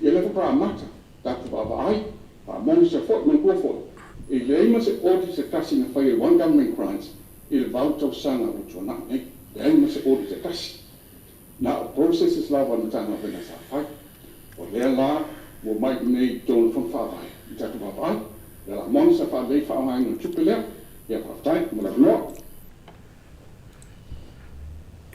Ia lea faatoa amata, tatou vaavaai, faa-monitor foi. Manatua foi, e leai ma se audit se tasi na faia i One Government Grant i le 8 tausaga ua tuanai nei, leai ma se audit e tasi. Na o processes lava a le Matagaluega sa fai. O lea la ua omai i inei i totonu o le Fono Faavae i tatou vaavaai, o le a monitor faalelei le faaaogaina o le tupe lea. Ia faafetai mo le avanoa.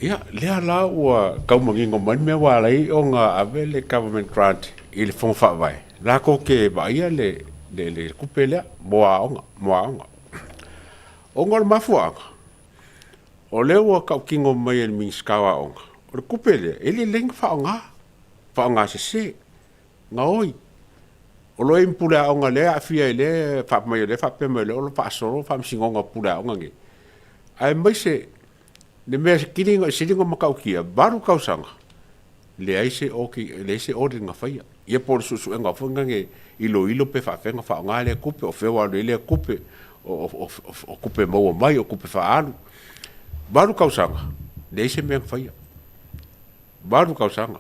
Ia, lea la ua tau manino mai le mea ua ala ai ona ave le government grant i le Fono Faavae, latou te vaaia le, le, le tupe lea mo aoga, mo aoga. Ona o le mafuaaga, o lea ua tautino mai e le Minisita o Aoga, o le tupe lea, e lelei ona faaaoga, faaaoga sese, gaoi. O lo o i ai ma pule aoga lea e aafia i le faapea mai o lea faapea mai o lea o lo o faasolo le faamasinoga o pule aoga nei. Aemaise le mea e sili ona matautia, 8 tausaga leai se leai se audit na faia. Ia po o le suesuega foi lena e iloilo pe faapefea ona faaaoga lea tupe, o fea ua alu ai lea tupe, o tupe maua mai, o tupe faaalu. 8 tausaga leai se mea na faia. 8 tausaga.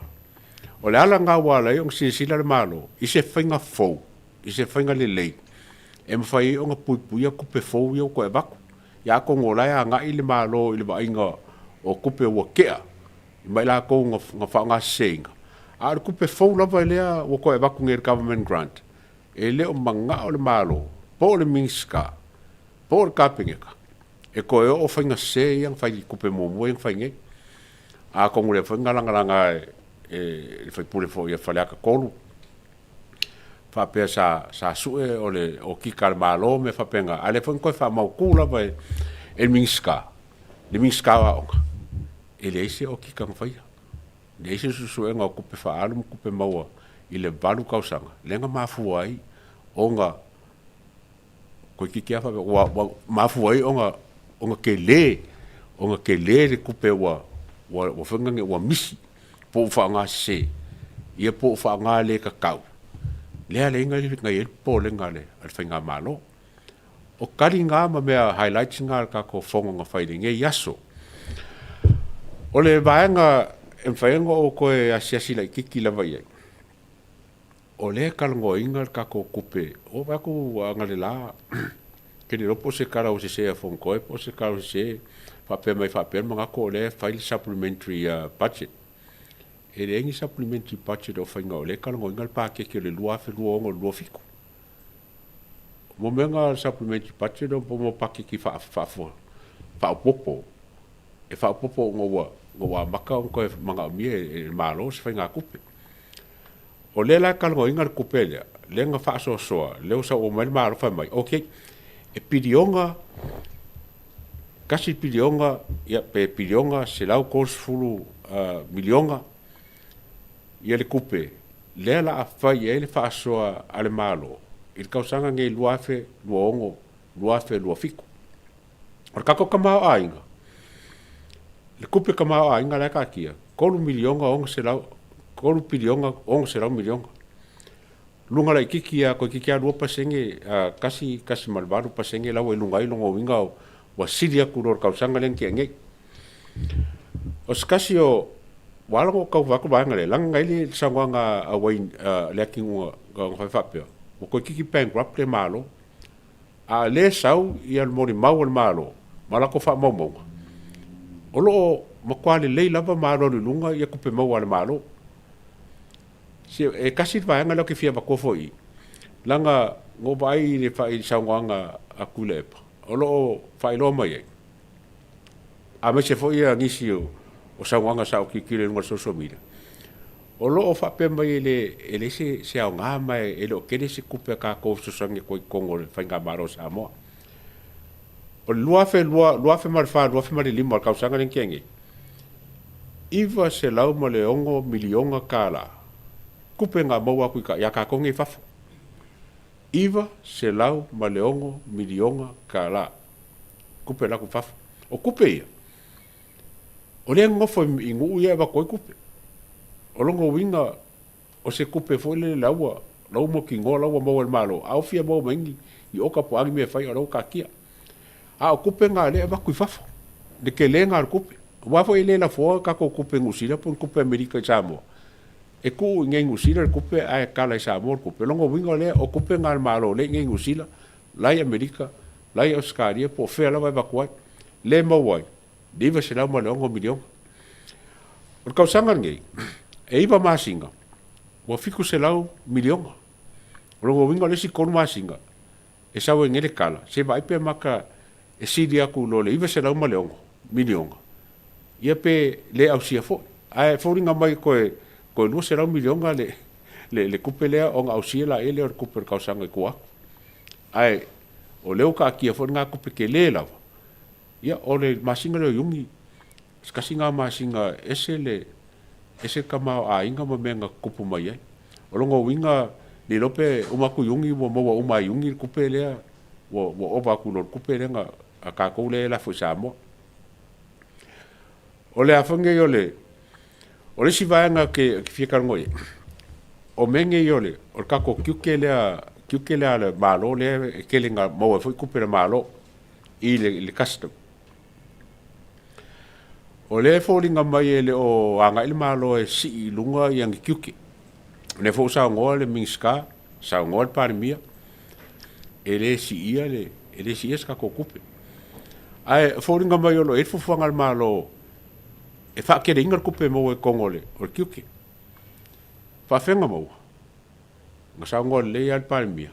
O le ala lena ua ala ai ona silasila le Malo i se faiga fou, i se faiga lelei e mafai ai ona puipuia tupe fou ia ua toe avatu. Ia atonu o la e agai le Malo i le vaaiga o tupe ua tea ma i latou na faaaogaseseina, a o le tupe fou lava lea ua toe avatu nei e le Government Grant, e le o manao le Malo po o le Minisita po o le Kapeneta e toe oo faiga sese ia na fai i tupe muamua ia na fai nei. Atonu o lea foi na lagalaga e le sui usufono foi a Faleata 3, faapea sa, sa sue o le okika a le Malo mea faapena, a o lea foi na toe faamautu lava e le Minisita, le Minisita o Aoga, e leai se okika na faia. Leai se suesuega o tupe faaalu ma tupe maua i le 8 tausaga, lea na mafua ai ona toeitiiti lava faapea, ua, ua mafua ai ona, ona tele, ona tele le tupe ua, ua, ua foi lea ua misi, po ua faaaoga sese, ia po ua faaaoga le tatau. Lea la na i ai le popolega a le Faigamalo. O tali na ma mea highlights na a le tatou fono na fai i lenei aso. O le vaega e mafai ona ou toe asiasi laitiiti lava i ai, o lea e talanoaina le tatou tupe, ua ou vaai atu analeila, ou te le iloa po o se tala ua sese a Fonotoe po o se tala ua sese, faapea mai faapea le manatu o lea e fai le supplementary budget. E leai ni supplementary budget o faia, o lea e talanoaina le paketi o le 2026/2027. Mo mea na o le supplementary budget o mo paketi faaopoopo, e faaopoopo ona ua amata ona toe manaomia e le Malo se faigatupe. O lea la e talanoaina le tupe lea, lea na faasoasoa, lea ua saunoa mai le Malo fai mai, okay, e piliona, 1 piliona, ia pe piliona 130 miliona ia le tupe lea o le a fai ai le faasoa a le Malo i le tausaga nei 2026 2027. O le tatou tamaoaiga, le tupe tamaoaiga la e taatia, 3 miliona 600, 3 piliona 600 miliona. Luga laitiiti lava, toeitiiti lava 2%, 1.8% la ua i luga ai lona uiga Ua sili atu loa le tausaga lea na tea nei. O se tasi o ua ala ona ou tau vaai atu le vaega lea, leaga na i ai le saunoaga a Wayne Leatinuu na fai faapea, ua toeitiiti bankrupt le Malo. A o lea e sau le molimau a le Malo ma latou faamaumauga, o lo o matua lelei lava ma alualu i luga ia tupe maua a le Malo. Se e tasi le vaega lea ou te fia avatua foi i i, leaga na ou vaai i le saunoaga a Tuilaepa, o lo o faailoa mai ai, aemaise foi nisi o saunoaga sa ou tilotilo i luga o le social media, o lo o faapea mai e leai se aoga ma e le o tele se tupe a tatou e fesoasoani atu ai i totonu o le Faigamalo a Samoa. O le 2004, 2005, le tausaga lea na tea nei, $906 miliona tupe na maua atu ia tatou nei i fafo. $906 miliona tupe alu atu i fafo. O tupe ia, o lea e nonofo i nuu ia e avatu ai tupe. O lona uiga, o se tupe foi lele la ua mautinoa la ua maua e le Malo, a ua fia maua mai ai ni oka po o a ni mea e fai, o la ua taatia. A o tupe na o lea e avatu i fafo, le tele lena o le tupe. Aua foi e le lafoa tatou tupe Niu Sila po o ni tupe Amerika i Samoa, e tuu i inei i Niu Sila le tupe ae tala i Samoa le tupe. O lona uiga lea, o tupe na a le Malo o lea e i inei i Niu Sila, la e i Amerika, la e i Ausetalia po o fea lava e avatu ai, lea e maua ai le $906 miliona. O le tausaga lenei, e 9 masina, ua $700 miliona. O lona uiga o le isi 3 masina, e sau ai nei le tala, se vaai pe mata e sili atu i lo le $906 miliona, ia pe le ausia foi. Ae foliga mai toe $200 miliona le tupe lea ona ausia laia lea o le tupe o le tausaga i tua atu. Ae o lea ua taatia foi lena tupe tele lava, ia o le masina lea o Iuni, o se tasi lena masina e ese le ese le tamaoaiga ma mea na tutupu mai ai. O lona uiga, le iloa pe uma atu Iuni ua maua uma e Iuni le tupe lea, ua ova atu i lo le tupe lea na, a tatou lea e lafo i Samoa. O le a foi nei o le, o le isi vaega ou te fia talanoa i ai, o mea nei o le, o le tatou tiute lea, tiute lea a le Malo lea e tele ina maua ai foi tupe a le Malo i le custom. O lea e foliga mai e le o agai le Malo e sii i luga ni tiute. O lea foi ua saunoa le Minisita, saunoa le Palemia, e le siia le, e le siia se tatou tupe. Ae foliga mai o lo o i ai le fuafuaga a le Malo e faateleina le tupe e maua i totonu o le tiute. Faafefea ona maua? Na saunoa lelei lava le Palemia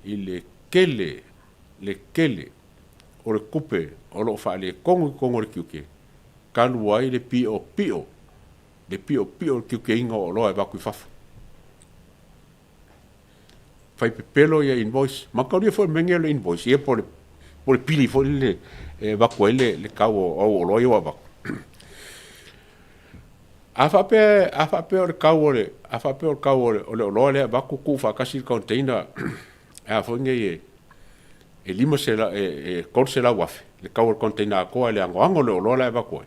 i le tele, le tele o le tupe o lo o faaletonu i totonu o le tiute talu ai le piopio, le piopio o le tiuteina o oloa e avatu i fafo. Fai pepelo ia invoice. Mataulia foi le mea lenei o le invoice, ia po o le pili foi lele e avatu ai le tau o au oloa ia ua avatu. A faapea, a faapea o le tau o le, a faapea o le tau o le oloa lea e avatu tuufaatasi le container, a foi nei e, e 500, e 300,000 le tau o le container atoa i le anoano o le oloa la e avatu ai.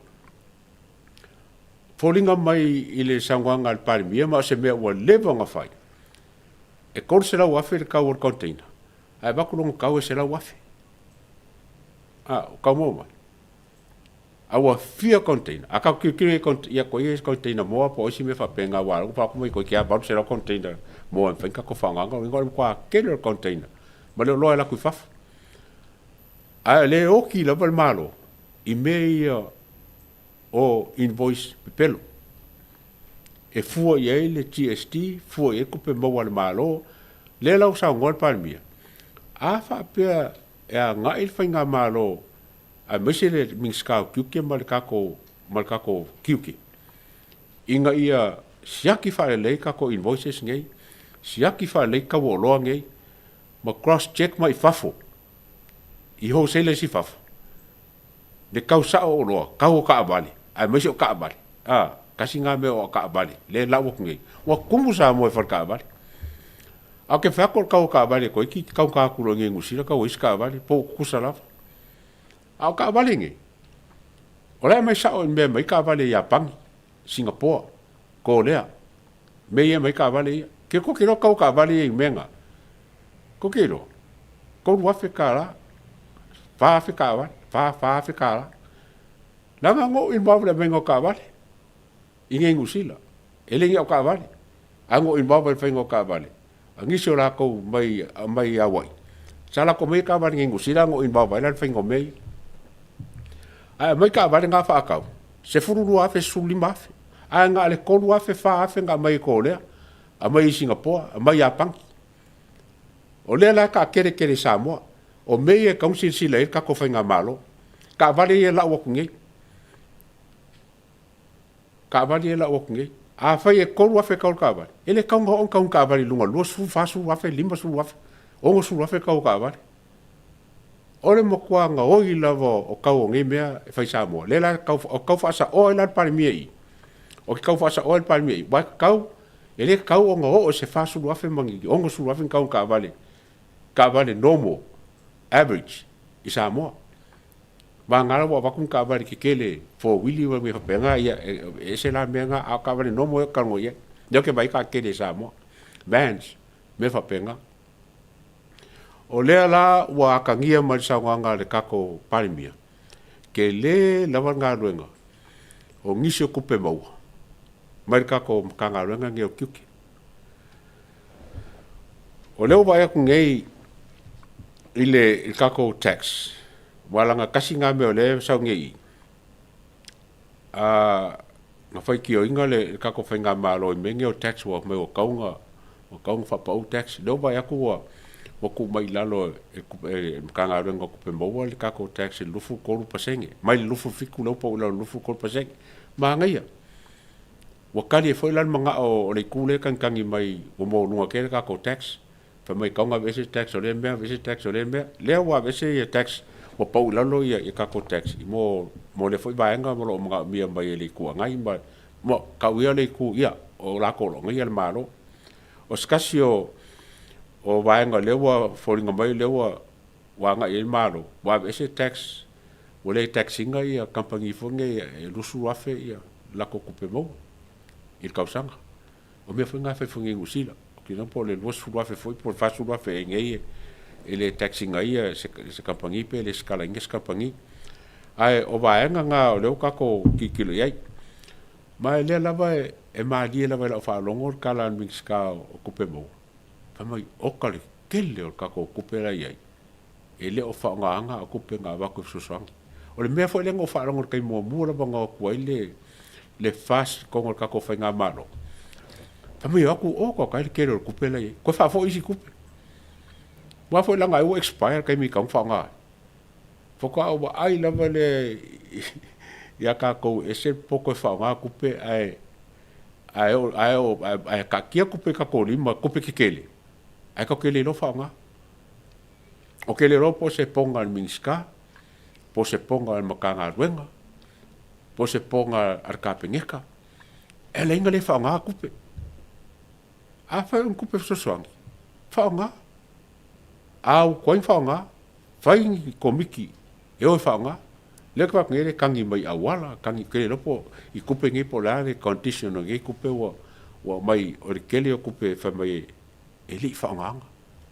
Foliga mai i le saunoaga a le Palemia ma o se mea ua leva ona fai, e 300,000 le tau o le container, ae avatu lona tau e 100,000. A, o tau maua mai. A ua fia container, a tatou tilotilo i ia koe ia container moa po o isi mea faapena, aua o lea ua fai atu mai toeitiiti lava 800 container moa e mafai ona tatou faaaogaina, o lona uiga o le matua tele o le container ma le oloa e alu atu i fafo. Ae o lea e oti lava le Malo i mea ia o invoice pepelo e fua i ai le GST, fua i ai tupe maua a le Malo. Lea la ua saunoa le Palemia, a faapea e agai le faigamalo aemaise le Minisita o Tiute ma le tatou ma le tatou tiute ina ia siaki faalelei tatou invoices nei, siaki faalelei tau o oloa nei ma cross check mai fafo i wholesalers i fafo le tau sao o oloa, tau o taavale aemaise o taavale. A, tasi lena mea o taavale lea e lau atu nei, ua tumu Samoa i faletaavale. Ae ou te fai atu o le tau o taavale toeitiiti taugata atu loa i inei i Niu Sila tau o isi taavale po o tutusa lava. A o taavale nei, o la e aumai sao i mea e aumai ai taavale i Iapani, Singapoa, Kolea, mea ia e aumai ai taavale ia. Ke kou te iloa tau o taavale ia i mea na? Kou te iloa? $3,000. 4,000 taavale, 4,000 tala. Leaga na oo involve i le aumaiga o taavale i inei i Niu Sila. E le ni au taavale, ae na ou involve ai i le faiga o taavale a nisi o latou mai mai Hawaii. Sa latou aumaia taavale i inei i Niu Sila na ou involve ai la i le faiga o mea ia. Ae aumai taavale na faatau, $12,000, $15,000. Ae na o le $3,000, $4,000 na aumai e Korea, aumai i Sigapoa, aumai Iapani. O lea la e taatele tele i Samoa. O mea ia e tatau ona silasila i ai le tatou Faigamalo. Taavale ia e lau atu nei, taavale ia e lau atu nei. Afai e $3,000 le tau o le taavale, e le tatau ona oo ni tau o ni taavale i luga o le $20,000, $40,000, $50,000, $60,000 le tau o taavale. O le matua gaoi lava o tau o nei mea e fai i Samoa, lea la e tau, ou te tau faasaoa ai la le Palemia i i, ou te tau faasaoa ai le Palemia i i, aua e tatau, e le tatau ona oo i se $40,000 ma ni $60,000 ni tau o ni taavale, taavale normal, average i Samoa. Vagana la ua avatu ni taavale tetele four wheel ma mea faapena, ia e ese la mea na, a o taavale normal ia ou te talanoa i ai. Lea ou te vaai ai taatele i Samoa, vans, mea faapena. O lea la ua atagia mai le saunoaga a le tatou Palemia, tele lava le galuega o nisi o tupe maua mai le tatou Matagaluega lenei o Tiute. O lea ua vaai atu nei i le tatou tax, aua leaga tasi lena mea o lea e sau nei i i, na faitioina le tatou faigamalo i mea nei o tax ua fai mai ua tatau ona faapau tax. O lea ua vaai atu ua tuu mai i lalo e le Matagaluega o Tupe Maua le tatou tax i le 23%, mai le 27 lea ua pau i lalo i le 23%. Manaia. Ua tali ai foi la le manao o le itu lea e tagitagi mai ua maualuga tele le tatou tax, fai mai e tatau ona aveese le tax o lea mea, aveese le tax o lea mea. Lea ua aveese ia tax ua pau i lalo ia tatou tax mo lea foi vaega o lo o manaomia mai e le Itu Agai ma tau ia le itu ia o latou o lo o agaia le Malo. O se tasi o vaega lea ua foliga mai lea ua agai i ai le Malo, ua aveese tax, ua le tax ina ia kamupani foi nei e 20,000 ia latou tupe maua i le tausaga. O mea foi na e fai foi i Niu Sila. Ou te iloa po o le $20,000 foi po o le $40,000 ea i inei e le tax ina ai se kamupani pe lesitala ina se kamupani. Ae o vaega na o lea ua tatou tilotilo i ai. Ma o lea lava e malie lava i lau faalogo le tala a le Minisita o Tupe Maua, fai mai, oka le tele o le tatou tupe la e i ai, e le o faaaogaina a o tupe na avatu e fesoasoani. O le mea foi lea na ou faalogo i le taimi muamua lava na o atu ai le FAST i totonu o le tatou faigamalo, fai mai e o atu, oka oka e le tele o le tupe la e i ai, toe faafoi isi tupe. Aua foi leaga ai ua expire le taimi e tatau ona faaaoga ai. Faatoa ou vaai lava lea ia tatou e ese le poto e faaaoga tupe ae ae ae ae taatia tupe i tatou lima, tupe tetele, ae tatou te le iloa faaaoga. Ou te le iloa po o se poga a le Minisita, po o se poga a le Matagaluega, po o se poga a le Kapeneta, e ala ai ona le faaaoga tupe. Afai o ni tupe fesoasoani, faaaoga. A ua tuai ona faaaoga, fai ni komiti e o e faaaoga. Lea ou te vaai atu nei e tagi mai i auala, tagi, ou te le iloa po i tupe nei po o le a le condition o nei tupe ua aumai, o le tele o tupe fai mai e le i faaaogaina.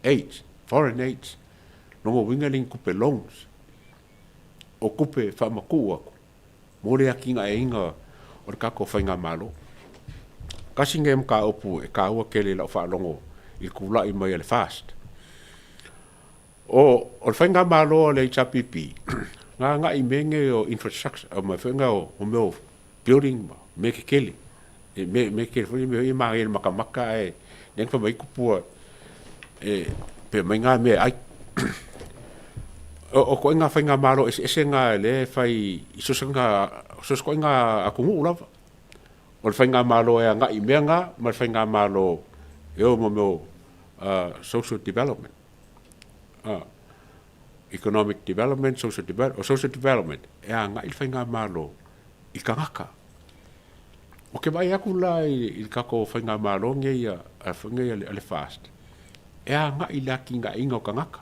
Aids, foreign aids, lona uiga e le o ni tupe loans, o tupe e faamatuu atu mo le atinaeina o le tatou faigamalo. Tasi lenei mataupu e taua tele i lau faalogo i le tulai mai a le FAST. O le faigamalo a le HRPP, na agai i mea nei o infrastructure, o mea foi nei o mea o building ma mea tetele. E mea tetele foi mea e manaia i le matamata ae lea na fai mai ai tupua e pe aumai na mea e ai. O ituaiga faigamalo eseese na lea e fai i so o se ituaiga atunuu lava. O le faigamalo e agai i mea na ma le faigamalo e o ma mea o social development. Economic development, social development, o social development e agai le faigamalo i tagata. Ou te vaai atu la i le tatou faigamalo lenei a le FAST, e agai i le atinaeina o tagata.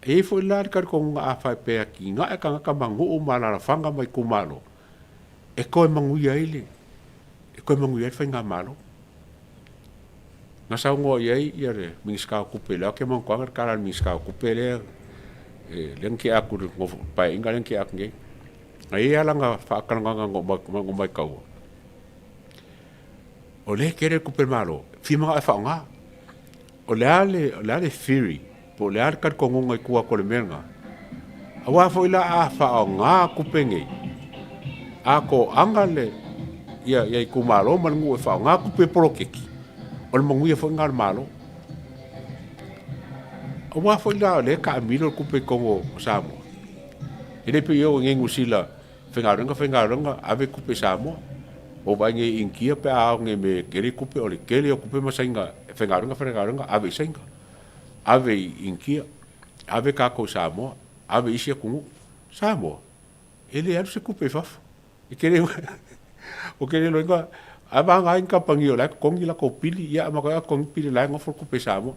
E i ai foi la le talitonuga a faapea e atinae tagata ma nuu ma alalafaga ma itumalo, e toe manuia ai le, e toe manuia ai le faigamalo. Na saunoa i ai le Minisita o Tupe, lea ou te manatua le tala a le Minisita o Tupe lea E lea na tea atu i le paeaiga lea na tea atu nei. Ae i ai lava lana faatalanoaga na ou maitaua, o lea e tele le tupe a le Malo, e fia manao e faaaoga. O le a le, o le a le theory, po o le a le talitonuga i tua atu o le mea lena? Aua foi la a faaaoga tupe nei, a toaga le, ia, ia itumalo ma le nuu e faaaoga tupe poloketi, o le manuia foi lena o le Malo. Aua foi la o lea e taamilo le tupe i totonu o Samoa. E le pei o i Niu Sila, faigaluega faigaluega ave tupe i Samoa. Ua ou vaai nei i Initia pe a ao nei me tele tupe, o le tele o tupe ma Saina e faigaluega faigaluega ave i Saina, ave i Initia, ave tatou i Samoa, ave i isi atunuu. Samoa, e le alu se tupe i fafo. E tele ou te le iloa a vagana ai ni kamupani o la e totogi latou pili, ia a matou totogi pili o la e nofo le tupe i Samoa.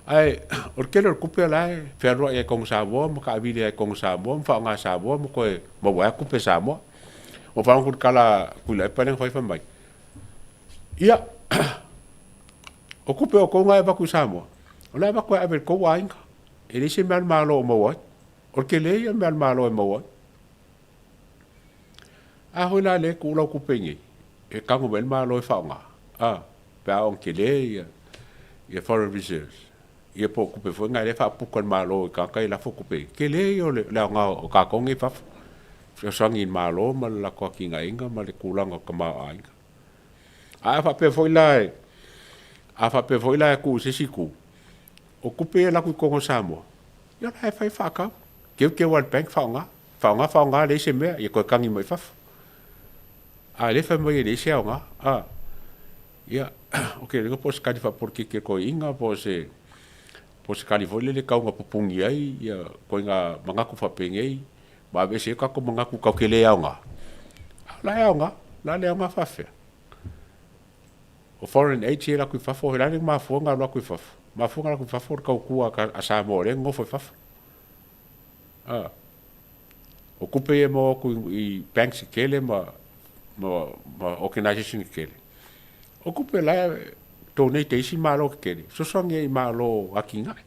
Ae o le tele o le tupe o la e fealuai ai i totonu o Samoa ma taavili ai i totonu o Samoa ma faaaoga e Samoa ma toe maua ai tupe a Samoa. Ua faalogo atu i le tala a Tuilaepa lea na fai fai mai, ia, o tupe a outou na e avatu i Samoa, o la e avatu e ave i le tou aiga, e leai se mea a le Malo o maua ai. O le tele ia o le mea a le Malo e maua ai. A foi la lea e tuu lau tupe i inei, e tago mai ai le Malo e faaaoga, a, pe a oo ina tele ia, ia foreign reserves, ia po o tupe foi na lea e faapuka e le Malo i tagata ia e lafo tupe i ai, tele ia o le aoga o tatou nei i fafo, fesoasoani i le Malo ma le latou atinaeina ma le tulaga o le tamaoaiga. Ae a faapea foi la e, a faapea foi la e tuu i se isi itu, o tupe ia e alu atu i totonu o Samoa, ia o la e fai faatau, teuteu lava e le bank faaaoga. Faaaoga faaaoga leai se mea, ia toe tagi mai fafo. A lea fai mai e leai se aoga, a. Ia, ou te le iloa po o se tali faapolokiki a le toeaina po o se, po o se tali foi lele e tau ina pupuni ai ia ituaiga manatu faapenei ma aveese ai o tatou manatu tatou te le aoga. A o la e aoga, o le a le aoga faapefea? O foreign aids ia e alu atu i fafo, o le a le mafua ona alu atu i fafo? Mafua ona alu atu i fafo o le tautua a Samoa o lea e nonofo i fafo. A. O tupe ia e maua atu i banks tetele ma organization tetele, o tupe la e donate e isi Malo tetele, fesoasoani ai i Malo atinae.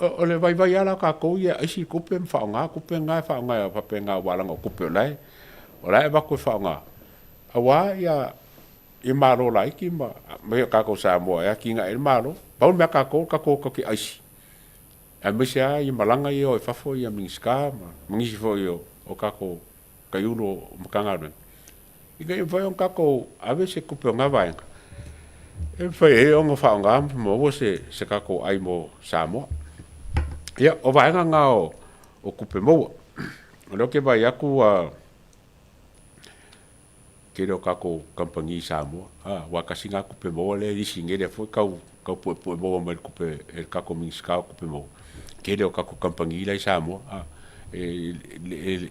O le vaivai lava la o tatou ia e aisi tupe ma faaaoga tupe na e faaaoga faapena aua leaga o tupe o la e o la e avatu e faaaoga aua ia ia Malo laiti ma o tatou Samoa e atinae ai le Malo. Pau le mea a tatou, o tatou te aisi Aemaise lava ia malaga ia e o i fafo ia Minisita ma nisi foi o tatou taiulu o Matagaluega, ina ia mafai ona tatou ave se tupe o na vaega e mafai ai ona faaaoga ma maua se tatou ai mo Samoa. Ia, o vaega na o tupe maua. O lea ou te vaai atu ua tele o tatou kamupani i Samoa, aua tasi lena tupe maua lea e lisi nei lea foi tau tau puepue maua mai le tupe e le tatou Minisita o Tupe Maua, tele o tatou kamupani la i Samoa, e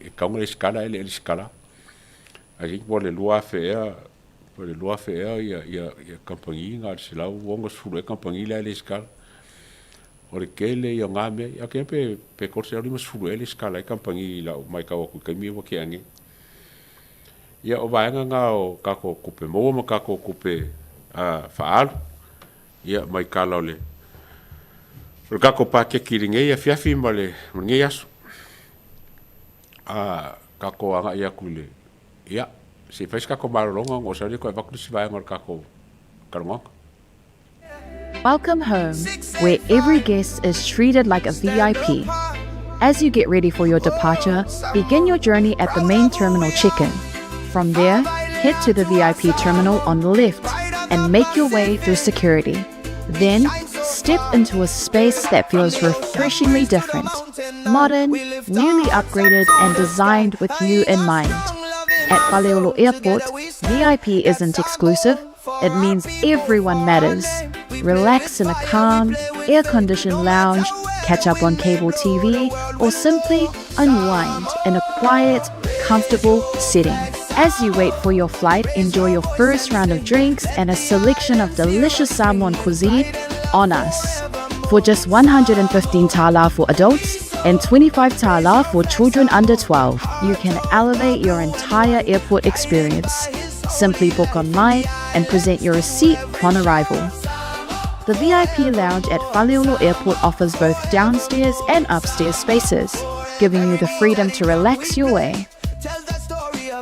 tatau ona resitala ae le resitala. I think po o le 2000 ea, po o le 2000 ea ia ia ia kamupani na o le 160 ea kamupani la e resitala. O le tele ia o na mea, ou te iloa pe 350 ea e resitala ai kamupani i lau matau atu i taimi ia ua tea nei. Ia, o vaega na o tatou tupe maua ma tatou tupe faaalu, ia, mai tala o le o le tatou paketi i lenei afiafi ma le ma lenei aso. A tatou agai atu i le, ia, se i fai se tatou malologa ona oo sau lea toe avatu le isi vaega o le tatou talanoaga. Welcome home, where every guest is treated like a VIP. As you get ready for your departure, begin your journey at the main terminal check-in. From there, head to the VIP terminal on the left and make your way through security. Then, step into a space that feels refreshingly different. Modern, newly upgraded and designed with you in mind. At Faleolo Airport, VIP isn't exclusive, it means everyone matters. Relax in a calm, air-conditioned lounge, catch up on cable TV, or simply unwind in a quiet, comfortable setting. As you wait for your flight, enjoy your first round of drinks and a selection of delicious Samoan cuisine on us. For just 115 tala for adults and 25 tala for children under 12, you can elevate your entire airport experience. Simply book online and present your receipt upon arrival. The VIP lounge at Faleolo Airport offers both downstairs and upstairs spaces, giving you the freedom to relax your way.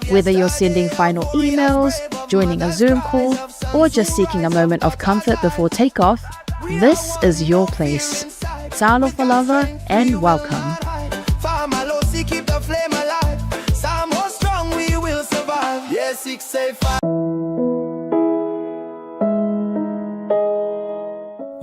Whether you're sending final emails, joining a Zoom call, or just seeking a moment of comfort before takeoff, this is your place. Talofa lava and welcome.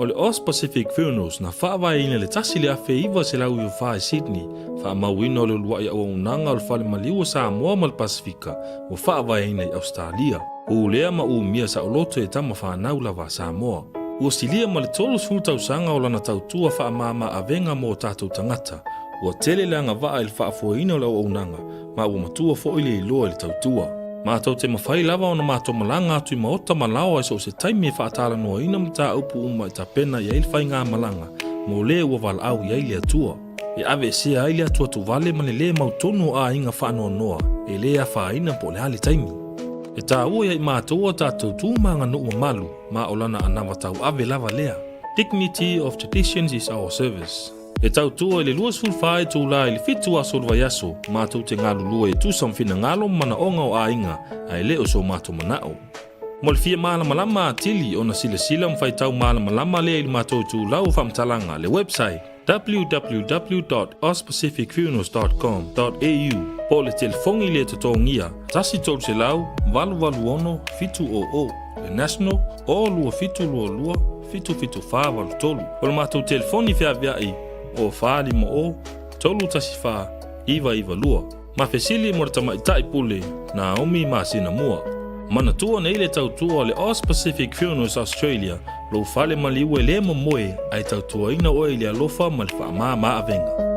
O le Aus Pacific Funerals na faavaeina i le 1994 i Sydney, faamauina o le uluai auaunaga o le Fale Maliu o Samoa ma le Pasefika ua faavaeina i Ausetalia. Ulea ma umia saoloto e tama fanau lava a Samoa. Ua silia ma le 30 tausaga o lana tautua faamama avega mo o tatou tagata. Ua tele le agavaa i le faafoeina o le auaunaga, ma ua matua foi le iloa i le tautua. Matou te mafai lava ona matou malaga atu i maota ma laoa i so o se taimi e faatalanoaina mataupu uma e tapena i ai le faigamalaga mo le ua valaau i ai le Atua. E aveesea ai le atuatuvale ma le lē mautonu o aiga faanoanoa e lē afaina po o le a le taimi. E taua ia i matou a tatou tu ma aganuu mamalu ma o lana anava tauave lava lea. Dignity of traditions is our service. E tautua i le 24 itulā i le 7 aso o le vaiaso, matou te galulue e tusa ma finagalo ma manaoga o aiga, ae le o so matou manao. Mo le fia malamalama atili ona silasila ma faitau malamalama lea i le matou itulau o faamatalaga, le website, www.auspacificfunerals.com.au po o le telefoni le totogia, 1 300 886 700, le national, o 2722 77483. O le matou telefoni feaveai, o 450 314 992. Ma fesili mo le tamaitai pule Naomi masina mua. Manatua nei le tautua o le Aus Pacific Funerals Australia, lou fale maliu e le momoe ae tautuaina oe i le alofa ma le faamama avega.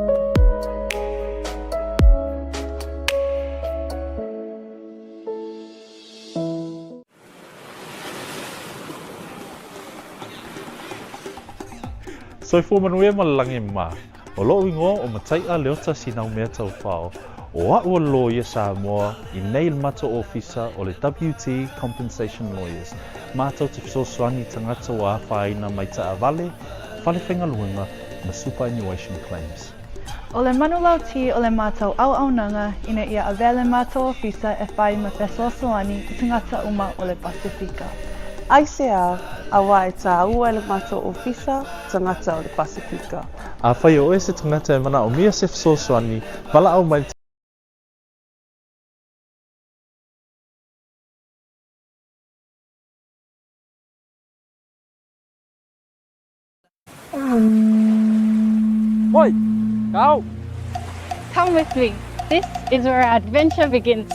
Soifua manuia ma le lagi ma. O lo'u igoa o Matai'a Leota Sinaumea Taufao, o a'u o le loia Samoa i nei le matou ofisa o le WT Compensation Lawyers, matou te fesoasoani i tagata ua afaina mai taavale, fale faigaluega ma superannuation claims. O le manulauti o le matou auaunaga ina ia avea le matou ofisa e fai ma fesoasoani i tagata uma o le Pasefika. Aisea, auā e tāua e le matou ofisa tagata o le Pasefika. Afai o oe se tagata e manaomia se fesoasoani, valaau mai le Oi, go! Come with me. This is where our adventure begins.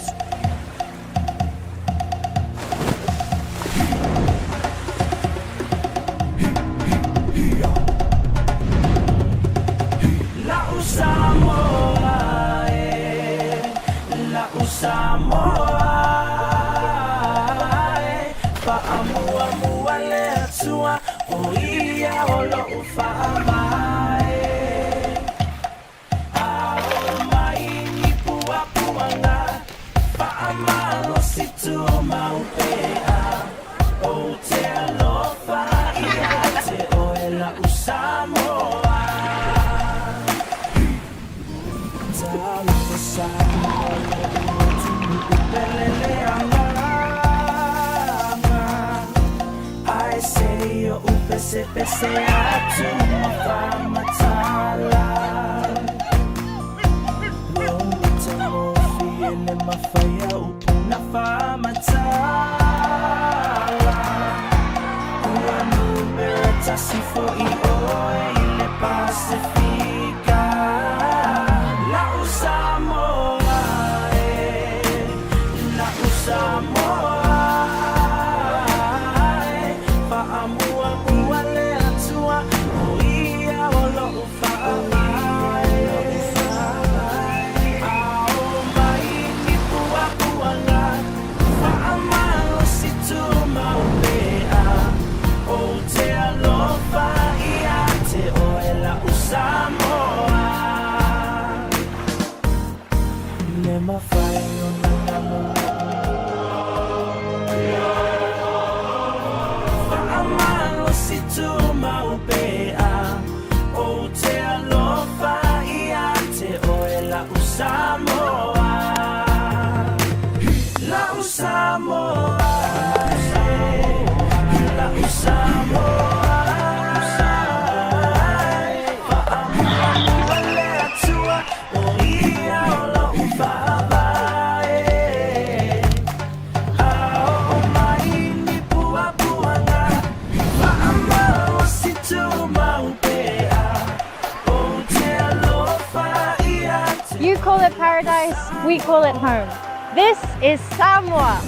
call it paradise, we call it home. This is Samoa.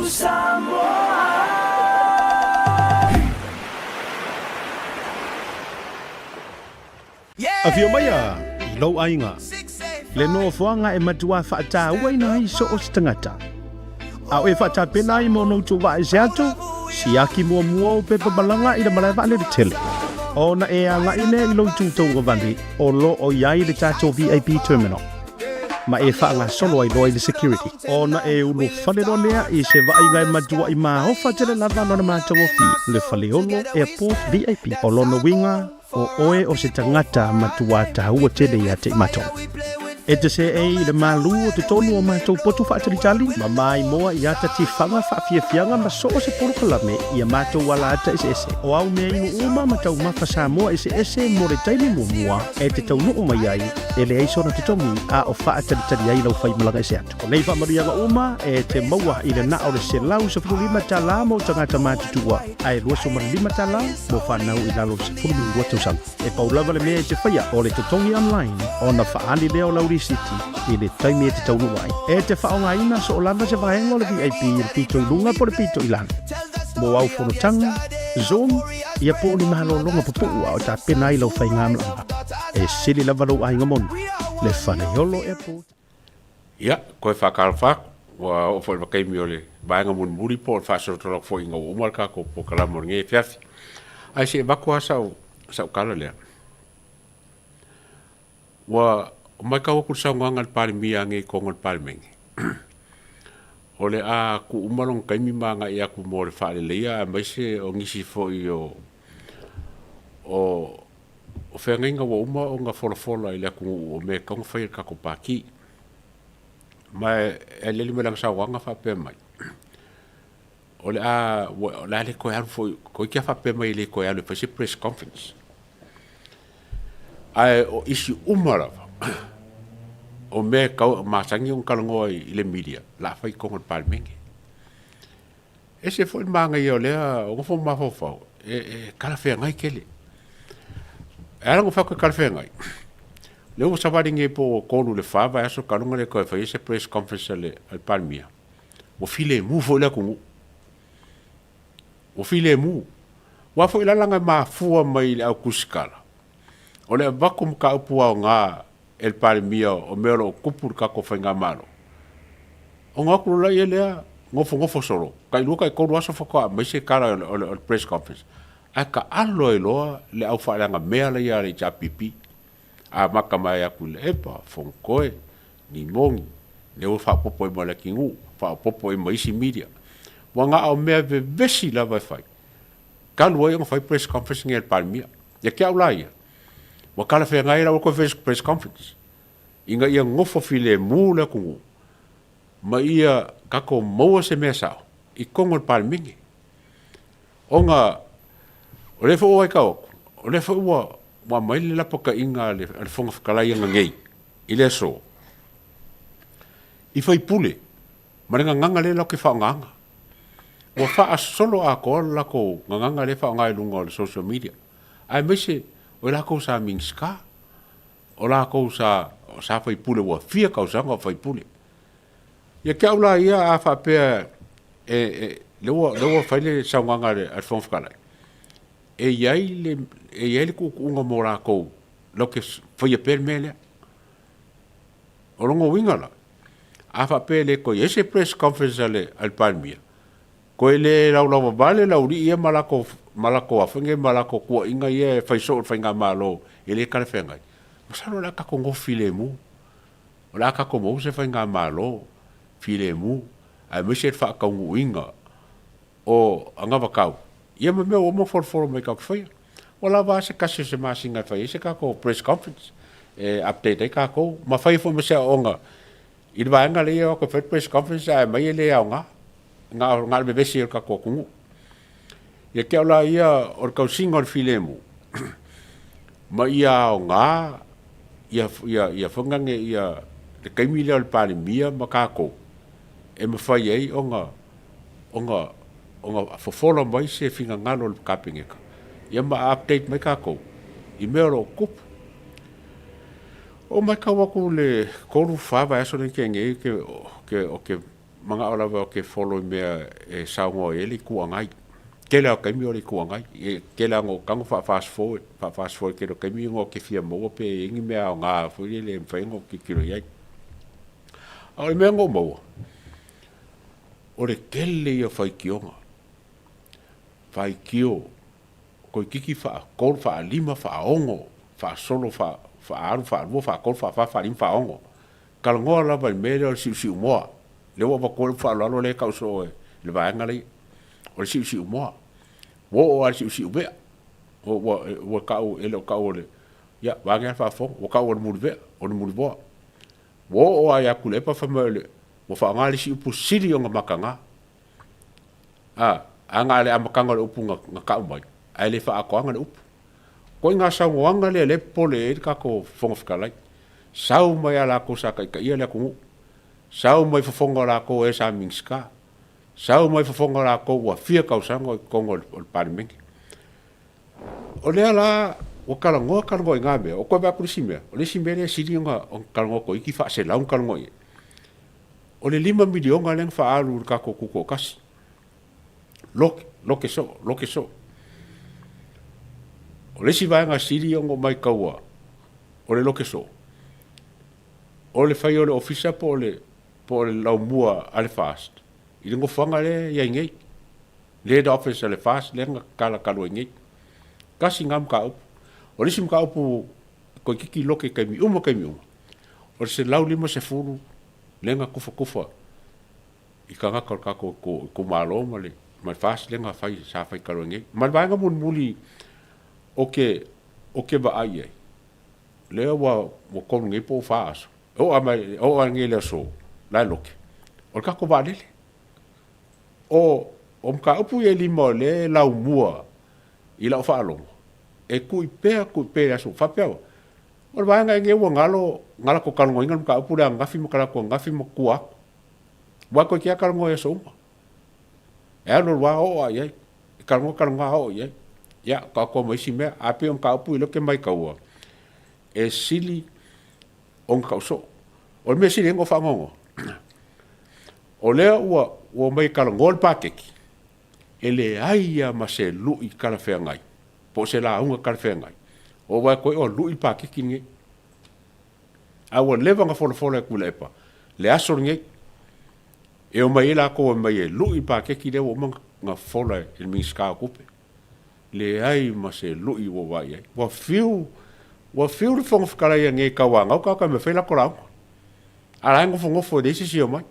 Samoa. Afio maia i lou aiga, le nofoaga e matuā faatauaina ai so o se tagata. A o e faatapena ai ma ona utu vaa ese atu, siaki muamua ou pepa malaga i le malae vaalele tele. Ona e agai lea i lou itu tauagavale o lo o i ai le tatou VIP Terminal, ma e faagasolo ai loa i le security. Ona e ulufale loa lea i se vaaiga e matuaʻi maofa tele lava lona matagofie, le Faleolo Airport VIP. O lona uiga, O oe o se tagata matuā taua tele ia te i matou. E te seei i le malū o totonu o matou potu faatalitali, ma maimoa i ata tifaga faafiafiaga ma so o se polokalame i a matou ala ata eseese. O au mea inu uma ma taumafa Samoa eseese mo le taimi muamua e te taunuu mai ai, e leai sona totogi a o faatalitali ai lau faimalaga ese atu. O nei faamanuiaga uma e te maua i le na o le $115 mo tagata matutua ae $25 mo fanau i lalo o le 12 tausaga. E pau lava le mea e te faia o le totogi online ona faaali lea o lau lisiti i le taimi e te taunuu ai. E te faaaogaina soo lava se vaega o le VIP i le pito i luga po o le pito i lalo. Mo au fonotaga, Zoom, ia po o ni malologa pupuu a o tapena ai lau faigamalaga. E sili lava lou aiga moni, le Faleolo Airport. Ia, koe faatalofa atu, ua oo foi i le vaitaimi o le vaega mulimuli po o le faasolosolofoaiga ua uma le tatou polokalame o lenei afiafi. Ae se i avatu lava sau, sau tala lea. Ua matau atu i le saunoaga a le Palemia anei i totonu o le Palemene, o le a tuu uma lona taimi ma agai atu mo le faaleleia aemaise o nisi foi o, o O feagaiga ua uma ona folafola i le atunuu o mea e tatau ona fai e le tatou Pati. Ma e aliali mai lana saunoaga faapea mai, o le a, o le a le toe alu foi, toeitiiti lava faapea mai e le toe alu e fai se press conference. Ae o isi uma lava, o mea e tatau, masani ona talanoa i le media, o le a fai i totonu o le Palemene. E ese foi le manaia o lea o nofo ma mafaufau, e talafeagai tele. E ala ona fai atu e talafeagai, lea ua savali nei po o 3 i le 4 vaiaso talu ona le toe faia se press conference a le Palemia, ua filemu foi le atunuu. Ua filemu. Aua foi la leaga e mafua mai i le au tusitala, o le avatu o mataupu aoga e le Palemia o mea o lo o tupu i le tatou faigamalo. Ona o atu loa lea lea nofonofo solo, tailua taitolu aso faatoa aumai se tala o le press conference, ae taalo ai loa le au faaleagamea la ia a le HRPP. Amata mai atu i le Epa, Fonotoe, Nimoni, lea ua faaopoopo ai ma le Atinuu, faaopoopo ai ma isi media. Ua na o mea vevesi lava e fai, talu ai ona fai press conference nei a le Palemia. Ia te au la ia, Ua talafeagai lau toe press conference ina ia nofo filemu le atunuu ma ia tatou maua se mea sao i totonu o le Palemene. Ona o lea foi ua vaitau atu, o lea foi ua aumai le lapataiga a le Fofoga Fetalai ananei i le aso i faipule ma le gagana lea latou te faaaogaina. Ua faasolo atoa le latou gagana lea e faaaoga i luga o le social media. Aemaise o i latou sa Minisita, o latou sa sa faipule ua fia tausaga o faipule. Ia te au la ia a faapea e, e lea ua, lea ua fai le saunoaga a le, a le Fofoga Fetalai, e i ai le, e i ai le tuutuuga mo latou latou te faia pea le mea lea. O lona uiga la, a faapea e le toe i ai se press conference a le, a le Palemia, Koe le laulauavale laulii ia ma lako ma lako afenge ma lako kuaʻiga ia e fai soo i le faigamalo e le talafeagai. Masalo o le a tatou nofo filemu. O le a tatou maua se faigamalo filemu aemaise le faataunuuina o anavatau ia ma mea ua uma ona folofolo mai tatou te faia. Ua lava a se tasi o se masina e fai ai se tatou press conference e update ai tatou ma fai ai foi ma se aoaoga i le vaega lea e o atu e fai le press conference ae aumai e le aoga. Na o le vevesi o le tatou atunuu. Ia te au la ia o le tausiga o le filemu ma ia aoga ia ia ia foi nane ia le taimi lea o le Palemia ma tatou e mafai ai ona ona ona fofola mai se finagalo o le Kapeneta ia ma update mai tatou i mea o lo o tupu. O matau aku le 3, 4 vaiaso lea na tea nei ou te manao lava ou te follow i mea e saunoa i ai le Itu Agai. Tele lava o taimi o le Itu Agai. E tele lava ina ou tago faa-fast forward, faa-fast forward i le tele o taimi ona ou te fia maua pe i ai ni mea aoga foi lele e mafai ona ou tilotilo i ai. A o le mea na ou maua, o le tele ia o faitioga, faitio toeitiiti faatolu, faalima, faaono, faasolo, faaalu, faalua, faatolu, faafa, faalima, faaono. Talanoa lava i le mea lea o le siusiumoa. Lea ua avatu ai le faaaloalo lea e tau soo e le vaega lea. O le siusiumoa. Ua oo lava i le siusiuvea. Ua, ua tau, e le o tau o le, ia, vaeane lava le faafofoga, ua tau o le mulivea, o le mulimoa. Ua oo lava ia Tuilaepa fai mai o le, ua faaaoga le isi upu sili ona mataga. A, a na o le amataga o le upu na, na tau mai, ae le faaatoaga le upu. Ituaiga saunoaga lea o lea e popole ai le tatou Fofoga Fetalai. Sau mai a latou sa taitaia le atunuu, sau mai fofoga o latou e sa Minisita, sau mai fofoga o latou ua fia tausaga o i totonu o le Palemene. O lea la ua talanoa talanoa i na mea, ua toe vaai atu i le isi mea, o le isi mea lea e sili ona talanoa toeitiiti faaselau ona talanoa i ai, O le $5 miliona lea na faaalu i le tatou tutoatasi. Loke, loke soo, loke soo. O le isi vaega sili ona ou maitaua o le loke soo, o le fai o le ofisa po o le, po o le laumua a le FAST i le nofoaga lea e i ai nei. Le head office a le FAST lea na tatala talu ai nei. Tasi lena mataupu. O le isi mataupu toeitiiti loke i taimi uma taimi uma, o le 150 lea na tufatufa i tagata o le tatou itumalo ma le ma le FAST lea na fai sa fai talu ai nei. Ma le vaega mulimuli ou te ou te vaai i ai, lea ua ua tolu nei po o fa aso, e oo lava mai e oo lava nei i le aso la e lote, o le tatou vaalele. O o mataupu ia e lima o lea e laumua i lau faalogo, e tui pea tui pea i le aso. Faapea, o le vaega ea lenei ua galo na latou talanoaina le mataupu lea ananafi ma talaatu ananafi ma tua atu. Aua toeitiiti lava talanoa i aso uma. E alu alu lava oo lava i ai. E talanoa talanoa lava oo i ai. Ia, taoto ma isi mea. Ae pei o mataupu ia o lea ou te maitaua, e sili ona tau soo. O le mea sili ai ona ou faanoanoa, o lea ua omai e talanoa le paketi, e leai lava ma se lui talafeagai po o se lauga talafeagai o vae koe o lui le paketi lenei. A ua leva ona folafola e Tuilaepa le aso lenei e omai ai latou e omai e lui le paketi lea ua uma ona fola e le Minisita o Tupe. Leai ma se lui ua vaai i ai. Ua fiu, ua fiu le Fofoga Fetalai anei e tauanau tagata e omai e fai latou lauga. A la e nofonofo e leai se isi e omai.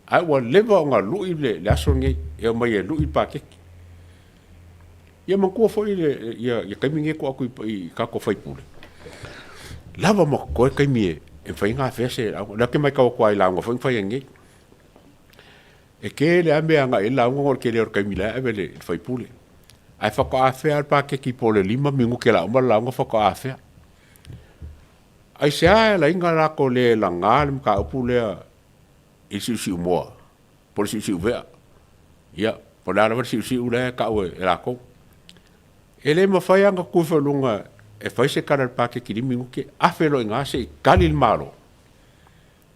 Ae ua leva ona lui le aso lenei e omai e lui le paketi. Ia manatua foi le ia taimi nei e tuu atu i tatou sui usufono, lava ma totoe taimi e mafai ona afea se lauga. O lea ou te matau atu lava i lauga foi na fai anei. E tele lava mea e agai i ai le lauga ona o le tele o le taimi la e ave i le sui usufono. Ae faatoa afea lava le paketi po o le 5 minute o le a uma le lauga faatoa afea. Aisea e ala ai ona latou le laga le mataupu lea i le siusiumoa po o le siusiuvea, ia, po o le a lava le siusiu la e tau e latou. E le mafai lava ona tu ifo i luga e fai se tala i le paketi lima minute, afe loa i ina se i tali le Malo.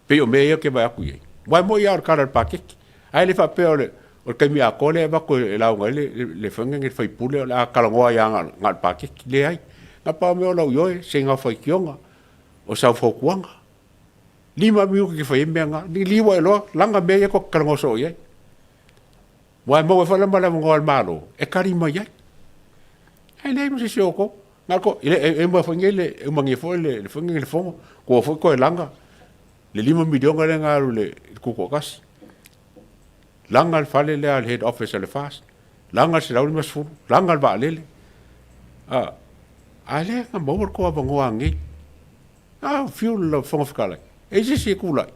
Pei o mea ia ou te vaai atu i ai. Aua e moni lava o le tala i le paketi, ae le faapea o le taimi atoa lea e avatu e lauga ai le sui usufono o le a talanoa ai lava na o le paketi. Leai. Na pau o mea o lau ioe, se gao faitioga, o sau fautuaga. 5 minute e fai ai mea na. Liliu ae loa, laga mea ia tou te talanoa soo i ai. Aua e maua ai foi la ma le avanoa a le Malo e tali mai ai. Ae leai ma se isi o outou. Na o le e uma foi nei le, e uma nei foi le, le foi nei le fono, kua foi toe laga le $5 miliona lea na alu i le tutoatasi. Laga le fale lea a le head office a le FAST, laga le 150, laga le vaalele. A, a lea na maua le tou avanoa anei. A, fiu le Fofoga Fetalai, e i ai se isi e tulai?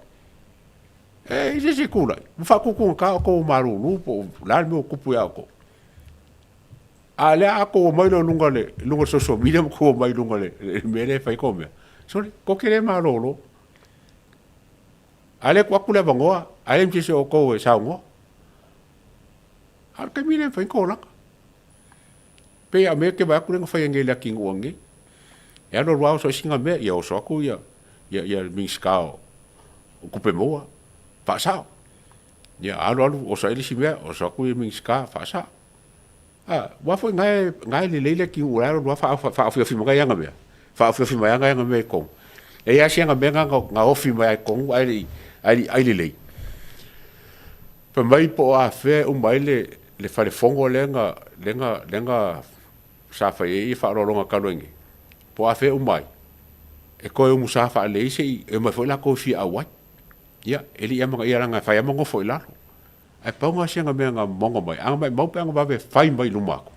E i ai se isi e tulai? Ua faatutugata outou ua malulu po o le a le mea ua tupu ia outou. A o lea a outou omai loa i luga o le, luga o le social media ma outou omai i luga o le, le mea lea e fai ai tou mea, sole, tou te le malolo. A o lea e tuu atu le avanoa, ae leai ma se isi o outou e saunoa. A o le taimi lea e mafai ona tolaga. Pei lava o mea ia ou te vaai atu lea na fai anei i le atunuu anei. E alu alu lava oso ai sina mea, ia oso atu ia, ia, ia le Minisita o, o Tupe Maua, faasao. Ia alu alu oso ai le isi mea, oso atu ia le Minisita, faasao. A, aua foi na e, na e lelei le atunuu o la e alu alu lava faaofiofi mai ana mea, faaofiofi mai ana mea i totonu. E i ai lava si ana mea lena na ofi mai lava i totonu ae le i, ae le i ai lelei. Fai mai po o afea e uma ai le, le fale fono lea na, lea na, lea na sa fai ai faaaloaloga talu ai nei, po o afea e uma ai, e toe umusa faalelei se i omai foi latou e fia auai. Ia, e le i amanaia leaga e fai lava ma nofo i lalo. Ae pau lena o sina mea na magoa mai, a na maumau pe ana vave fai mai i luma atu,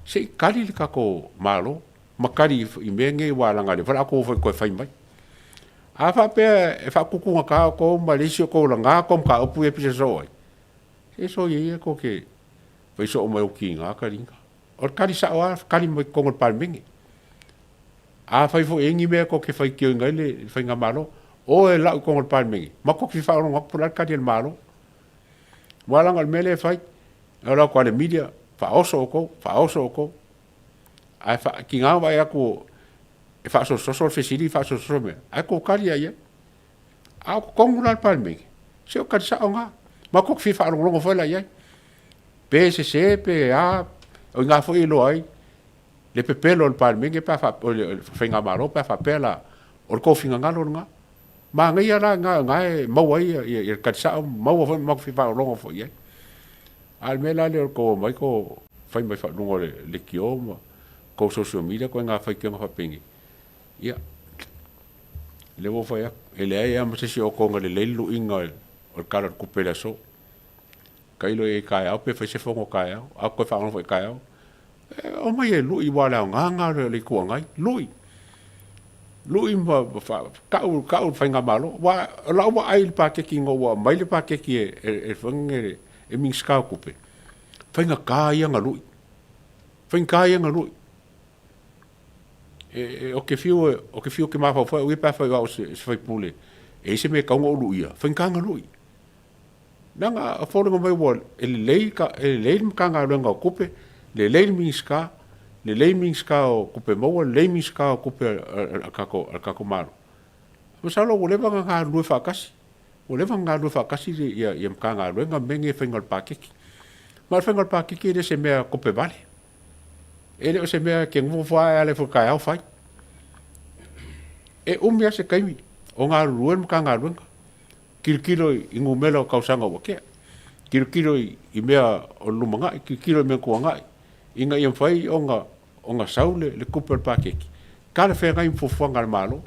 se i tali le tatou Malo ma tali i mea nei aua leaga o lea foi o le a outou o foi e toe fai mai. A faapea e faatutugata outou ma le isi o outou laga tou mataupu ia e pisa soo ai, se soia ia tou te fai soo mai ou tiga taliga. O le tali sao lava, tali mai totonu o le Palemene. Afai foi e i ai ni mea tou te faitioina ai le Faigamalo, o e lau i totonu o le Palemene, matou te fia faalogo atu po o le a le tali a le Malo. Aua leaga o le mea lea e fai, e alu atu lava i le media, faaoso outou, faaoso outou. Ae tiga ona vaai atu e faasososo le fesili, faasososo le mea, ae tou tali lava i ai. A o totonu la o le Palemene, se o tali sao na. Matou te fia faalogologo foi la i ai. Pe sese pe a, o i ina foi e iloa ai le pepelo o le Palemene pe a faapea, o le Faigamalo pe a faapea la, o le tou finagalo lena. Manaia la lena, o lena e maua ai le tali sao, maua foi ma matou fia faalogologo foi i ai. A o le mea la lea o le tou omai tou fai mai faailuga o le leitio ma tou social media ituaiga faitioga faapenei, ia, lea ua ou fai atu, e leai lava ma se isi o outou na lelei le luiga o le Tala o le Tupe i le aso. Tailo i ai taeao pe fai se fono taeao, a toe faalogo foi taeao, e omai e lui aua o le aoga lena o le Itu Agai, lui. Lui ma tau, tau le faigamalo. Aua o lau vaai i le paketi ina ua aumai le paketi e, e, e, e Minisita o Tupe, faigata ia na lui. Faigata ia na lui. E, e, o ke fiu, o ke fiu ke mafaufau au ia pe afai o au se, se faipule, e i ai se mea e tatau ona ou luia, faigata na lui. Leaga e foliga mai ua e lelei ka, e lelei le Matagaluega o Tupe, lelei le Minisita, lelei le Minisita o Tupe Maua, lelei le Minisita o Tupe a le tatou, a le tatou Malo. Masalo ua leva ona galulue faatasi, ua leva ona galulue faatasi ia, ia Matagaluega ma mea nei e faiga o le paketi. Ma o le faiga o le paketi e le o se mea kope vale. E le o se mea e te nofo lava e ala ifo i le taeao fai. E umi lava se taimi o galulue le Matagaluega. Tilotilo i numera o tausaga ua tea, tilotilo i mea o le lumanai, tilotilo i mea tuanai, ina ia mafai ona ona sau le le tupe o le paketi, talafeagai ma fuafuaga a le Malo.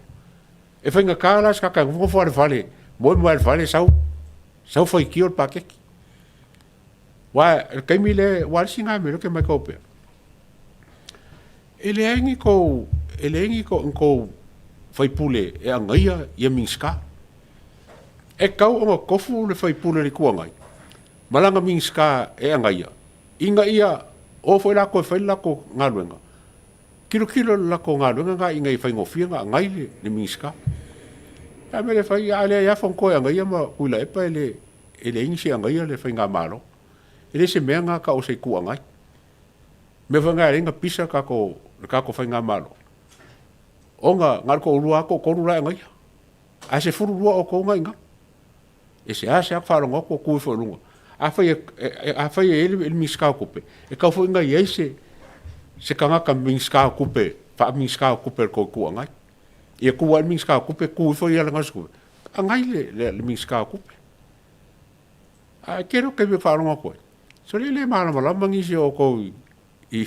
E faigata la se tagata e nofonofo lava i le fale, moe moe lava i le fale sau sau faitio le paketi. Aua o le taimi lea, aua o le isi lena mea lea ou te matau pea, e leai ni tou, e leai ni tou sui usufono e agaia ia Minisita. E tatau ona tofu le sui usufono o le Itu Agai ma lana Minisita e agaia, ina ia o foi latou e fai le latou galuega, tilotilo i le latou galuega lena ina ia faigofie ona agai le Minisita. A o le mea lea e fai, a leai lava Fonotoe e agaia ma Tuilaepa e le e leai nisi e agaia le faigamalo. E le se mea lena tau o se Itu Agai. O le mea foi lena e ala ai ona pisa le tatou faigamalo, ona na o le toalua lava toatolu la e agaia, ae 12 outou na e i ina. E seasea faalogo atu o tu ifo i luga. Afai e, afai e i ai le Minisita o Tupe, e tatau foi ona i ai se, se tagata Minisita o Tupe, faa-Minisita o Tupe o le tou Itu Agai. Ia tu ai le Minisita o Tupe, tu ifo ia le Tupe, agai le, le, le Minisita o Tupe. Ae tele o taimi e faalogo atu ai, sole e le malamalama nisi o outou i, i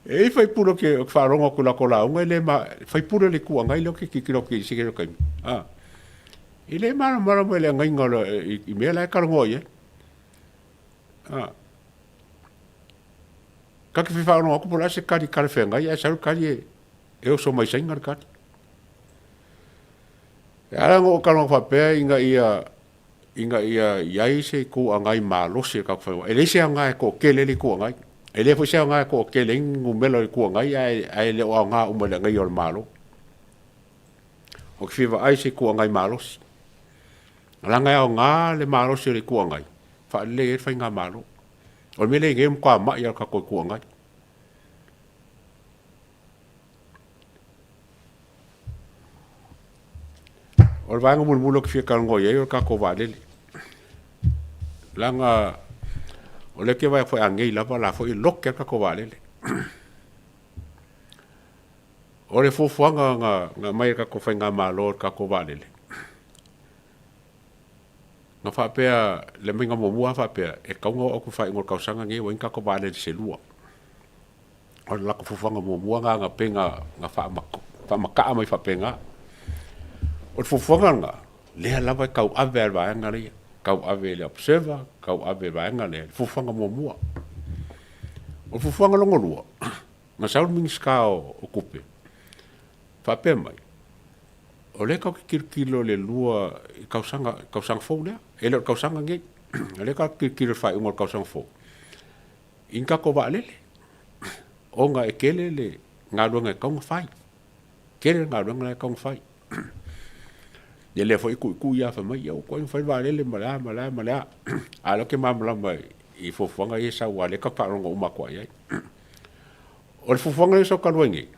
E i ai faipule ou te faalogo atu i latou lauga, e le ma, faipule o le Itu Agai lea ou te tilotilo atu i se tele o taimi, a, e le malamalama i le agaiga o le, i mea la e talanoa i ai. A, ta te fia faalogo atu po o le a se tali talafeagai ae sau le tali e, e oso mai Saina le tali. E ala ona ou talanoa faapea ina ia ina ia i ai se Itu Agai malosi o le tatou faigamalo. E leai se aoga e toatele ai le Itu Agai. E leai foi se aoga e toatele ai ni numera o le Itu Agai ae, ae le o aoga uma i le agaia o le Malo. Ou te fia vaai i se Itu Agai malosi. Leaga e aoga le malosi o le Itu Agai, faalelei ai le faigamalo. O le mea lea i nei, ua matua mai lava le tatou Itu Agai. O le vaega mulimuli ou te fia talanoa i ai o le tatou vaalele. Leaga o lea ou te vaai atu foi a nei lava o la foi e lote lava le tatou vaalele. O le fuafuaga na aumai e le tatou faigamalo i le tatou vaalele, na faapea, le aumaiga muamua lava faapea, e tatau ona oo atu i le faaiuga o le tausaga lenei ua i ai ni tatou vaalele se lua. O le latou fuafuaga muamua lena na pei ona faamataa mai faapena. O le fuafuaga lena, lea lava e tauave lava e le vaega lea, tauave e le Observer, tauave e le vaega lea, le fuafuaga muamua. O le fuafuaga lona lua, na sau le Minisita o Tupe faapea mai, o lea tatou te tilotilo i le lua i tausaga, tausaga fou lea, e le o le tausaga lenei. O lea tatou te tilotilo i le faaiuga o le tausaga fou i ni tatou vaalele, ona e tele le galuega e tatau ona fai, tele le galuega la e tatau ona fai. Ia lea foi e tuitui lava fai mai, ia ua tuai ona fai le vaalele ma le a ma le a ma le a. A o lea ou te malamalama i fuafuaga ia e sau aua o lea tatou te faalogo uma atu lava i ai. O le fuafuaga lea e sau talu ai nei,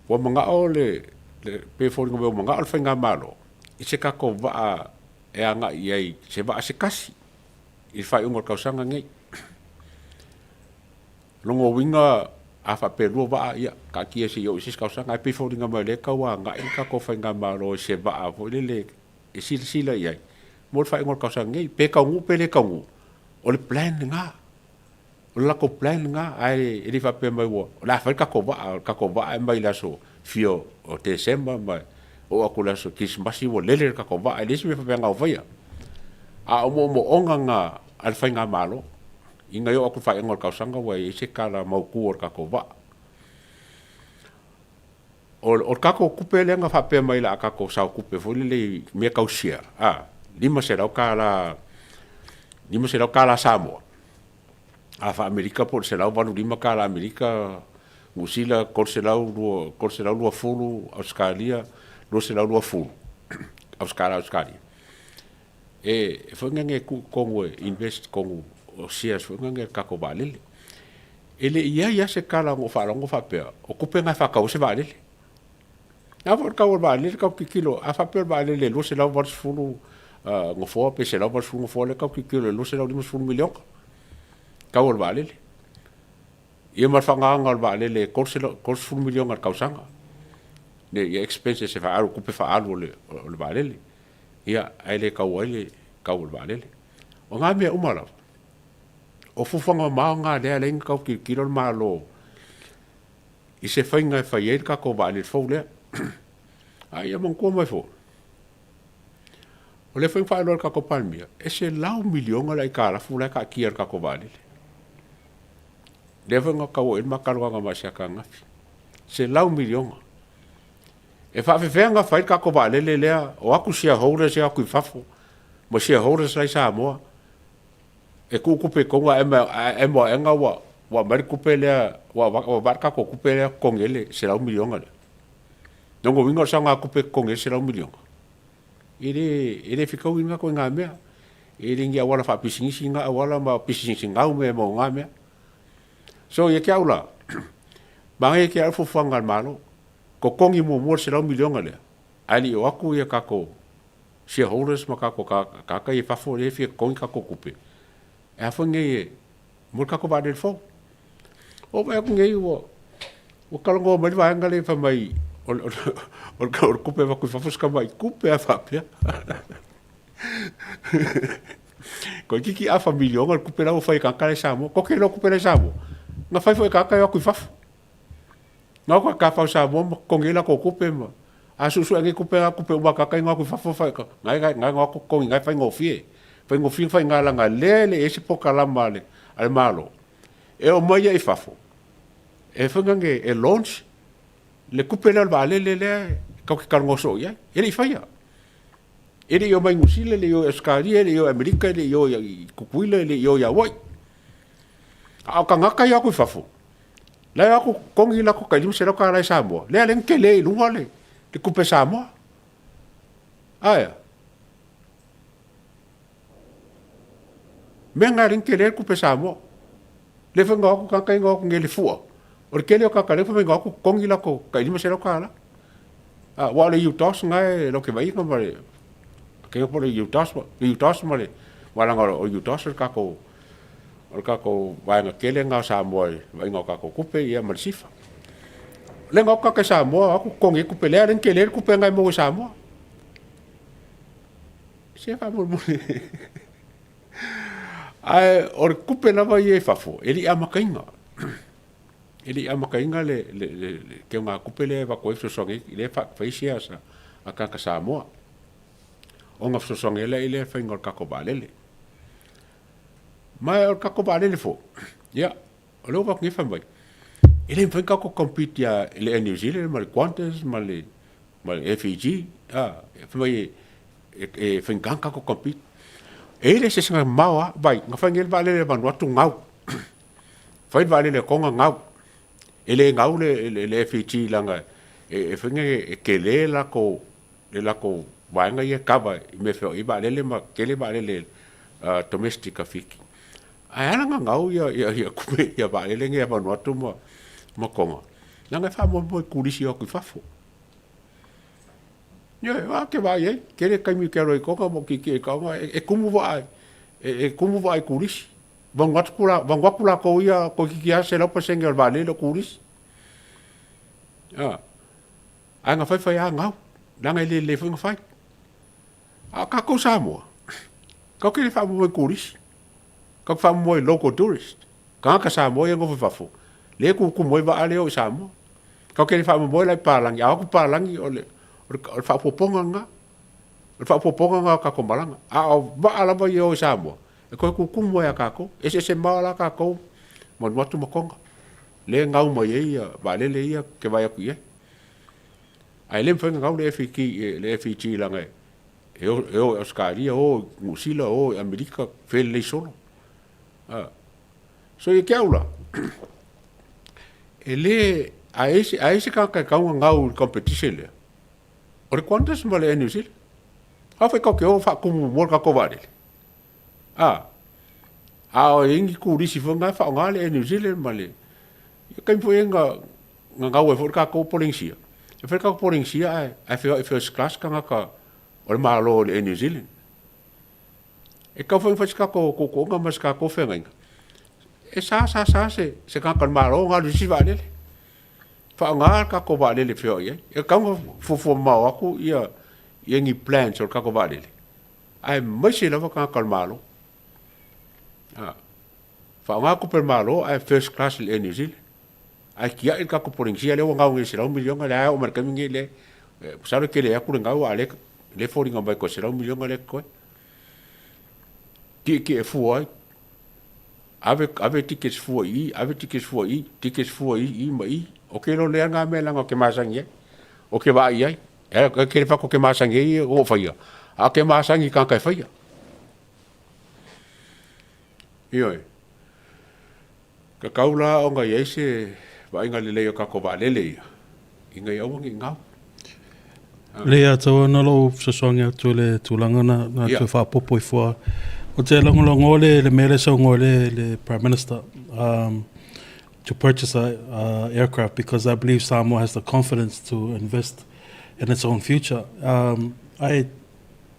ua manao le, pei e foliga mai ua manao le faigamalo i se tatou vaa e agai i ai, se vaa se tasi i le faaiuga o le tausaga lenei. O lona uiga a faapea e lua vaa, ia taatia se i oo i se isi tausaga, ae pei e foliga mai o lea e tau agai le tatou faigamalo i se vaa foi lele e silasila i ai mo le faaiuga o le tausaga nei. Pe taunuu pe le taunuu, o le plan lena. O le latou plan lena, ae le i faapea mai ua, o le a fai le tatou vaa, o le tatou vaa e mai le aso fia o Tesema ma oo atu i le aso Kerisimasi ua lele le tatou vaa. E leai se mea faapena o faia. A o moomooga na a le faigamalo, ina ia oo atu i le faaiuga o le tausaga ua i ai se tala mautu o le tatou vaa. O le tatou tupe lea na faapea mai o le a tatou sao tupe foi lele i mea tau share, a, $500, $500 Samoa, a faa-Amerika po o le $185 Amerika, Niu Sila 320, Ausetalia 220 Ausetala Ausetalia. E foi nane e tuu i totonu e invest i totonu o shares foi nane a le tatou vaalele. E le i i ai lava se tala na ou faalogo faapea, o tupe na e faatau ai se vaalele. A foi o le tau o le vaalele tatou te tilotilo, a faapea o le vaalele e 280 nofoa pe 180 nofoa lea tatou te tilotilo i le $250 miliona tau o le vaalele. Ia ma le faaaogaina o le vaalele e $30 miliona i le tausaga. Ia expenses e faaalu, tupe faaalu o le vaalele. Ia, ae le tau ai le tau o le vaalele. O na mea uma lava, o fuafuaga mamao na lea e ala ai ona tau tilotilo le Malo i se faiga e fai ai le tatou vaalele fou lea. A ia manatua mai foi, o lea foi na faailoa e le tatou Palemia, e $100 miliona le aitalafu la e taatia i le tatou vaalele. Lea foi na tau oo i ai le ma talanoaga ma Asiata ananafi. $100 miliona. E faafefea ona fai le tatou vaalele lea, o atu shareholders e o atu i fafo ma shareholders la i Samoa e tuu tupe i totonu ae emo aega ua aumai le tupe lea, ua avatu le tatou tupe lea totogi ai le $100 miliona lea. Lona uiga o le saogatupe e totogi ai le $100 miliona, e le fetaui lena ituaiga mea. E le ni auala faapisinisi na auala ma o pisinisi gau mea e maua i na mea. So ia te au la, manaia te au le fuafuaga a le Malo, totogi muamua le $100 miliona lea, ae le i o atu ia tatou shareholders ma tatou tagata ia i fafo lea e fia totogi tatou tupe, e a foi nei e mo le tatou vaalele fou. Ua ou vaai atu nei ua talanoa mai le vaega lea fai mai o le tupe e avatu i fafo o si tamai tupe lava faapea. Toeitiiti afa miliona le tupe la ua fai e tagata la i Samoa. Tou te iloa tupe la i Samoa, na fai foi e tagata e o atu i fafo. Na o atu i Samoa ma totogi ai latou tupe ma a suesue nei tupe na, tupe uma a tagata ia na o atu i fafo fai na e na o atu totogi na e faigofie. Faigofie ona faiga leaga lea e leai se polokalama a le Malo e omai ai i fafo e foi nane e launch le tupe lea o le vaalele lea tatou te talanoa soo i ai. E le i faia. E le i omai i Niu Sila, e le i o i Ausetalia, e le i o i Amerika, e le i o i Tutuila, e le i o i Hawaii. A o tagata ia o atu i fafo, la e o atu totogi latou tai $500 i Samoa, lea la e tele i luga le tupe Samoa. Ae a? Mea na e ala ai ona tele le tupe Samoa. Lea foi na o atu tagata ia na o atu nei i le fua, o le tele o tagata lea fai mai na o atu totogi latou tai $500. Aua o le UTOS lena e lau ke vaaiga ma le ke po le UTOS, le UTOS ma le aua leaga o le UTOS o le tatou o le tatou vaega tele lena o Samoa i le vaaiga o tatou tupe ia ma le SIFA. O lea na o atu tagata i Samoa o atu totogi ai tupe lea, lea na tele ai le tupe lena e maua i Samoa. Se faamolemole. Ae o le tupe lava ia i fafo, e le i amataina. E le i amataina le, le, le, le teugatupe lea e avatu ai fesoasoani ai, lea e fai shares a, a tagata Samoa. Ona fesoasoani ai lea i le faiga o le tatou vaalele. Ma o le tatou vaalele foi, ia, o lea ua avatu nei fai mai, e le mafai ona tatou compete ia le Air New Zealand ma le Qantas ma le, ma le FEG, a, fai mai e, e, e faigata ona tatou compete. E i ai le eseesega mamao lava, vai, na fai nei le vaalele a Vanuatu gau. Fai le vaalele a Tonga gau. E le gau le, le, le FEG leaga e, e fai e tele latou, le latou vaega ia e cover i mea e feoai ai vaalele ma tele vaalele uh, domestic a Fiti. Ae ala na gau ia, ia, ia, ia vaalele nei a Vanuatu ma, ma Tonga, leaga e faamoemoe i turisi o atu i fafo. Ioe, a ke vaai ai, tele taimi ke alu ai i Tonga ma tietie i Tonga, e, e tumu vaa, e, e tumu vaa i turisi. Vanuatu la, Vanuatu latou ia toeitiiti lava 100% o le vaalele o turisi. A, ae na faifai lava gau, leaga e le lelei foi ona fai. A o tatou Samoa, tatou te le faamoemoe i turisi, tatou te faamoemoe i local tourist. Tagata Samoa ia e nofo i fafo, lea e tumutumu ai vaa lea e o i Samoa. Tatou te le faamoemoe la i palagi, a o atu palagi o le, o le, o le faaopoopoga lena. O le faaopoopoga lena o tatou malaga. A o vaa lava ia e o i Samoa, e toe tutumu ai ia tatou. E eseese mamao la tatou ma Vanuatu ma Tonga, lea e gau mai ai ia vaalele ia ou te vaai atu i ai. Ae le mafai ona gau le FEG, le FEG leaga e o, e o i Ausetalia, o i Niu Sila, o i Amerika, felelei solo. A. So ia te au la, e le, a i ai se tagata e tatau ona gau i le competition lea, o le Qantas ma le Air New Zealand. A fai tatou te o faatumu muamua le tatou vaalele. A, a o i ai ni turisi foi na e faaaoga le Air New Zealand ma le, ia taimi foi na, na gau ai foi le tatou Polenisia. E fai le tatou Polenisia ae, ae feoai first class tagata o le Malo i le Air New Zealand. E tatau foi ona fai se tatou tuutuuga ma se tatou feagaiga. E sa sa sa se, se tagata o le Malo ona alu i se isi vaalele. Faaaoga le tatou vaalele e feoai ai. E tatau ona fuafua mamao atu ia, ia ni plans o le tatou vaalele, aemaise lava tagata o le Malo. A, faaaoga tupe a le Malo ae first class i le Air New Zealand. Ae tiai le tatou Polenisia lea ua gau nei i le $100 miliona lea e oo mai i le taimi lenei lea masalo e tele atu le gau a o lea e foliga mai toe $100 miliona lea e totoe. Tietie fua ai. Ave, ave tickets fua i i, ave tickets fua i i, tickets fua i i ma i. O ke lo lea ngā mea leaga ou te masani ai. O ke vaai i ai. E ke le whako ke masani ai o whaia. A ke masani i kānga e whaia. Ioe. Tatau la ona i ai se vaaiga lelei o tatou vaalele ia, ina ia aua ne i gau. Lei a tau ana lou fesoasoani atu i le tulaga na na toe faapopo ifo a. Ou te lagolagoa le le mea lea e saunoa ai le le Prime Minister um to purchase a a aircraft because I believe Samoa has the confidence to invest in its own future. Um ae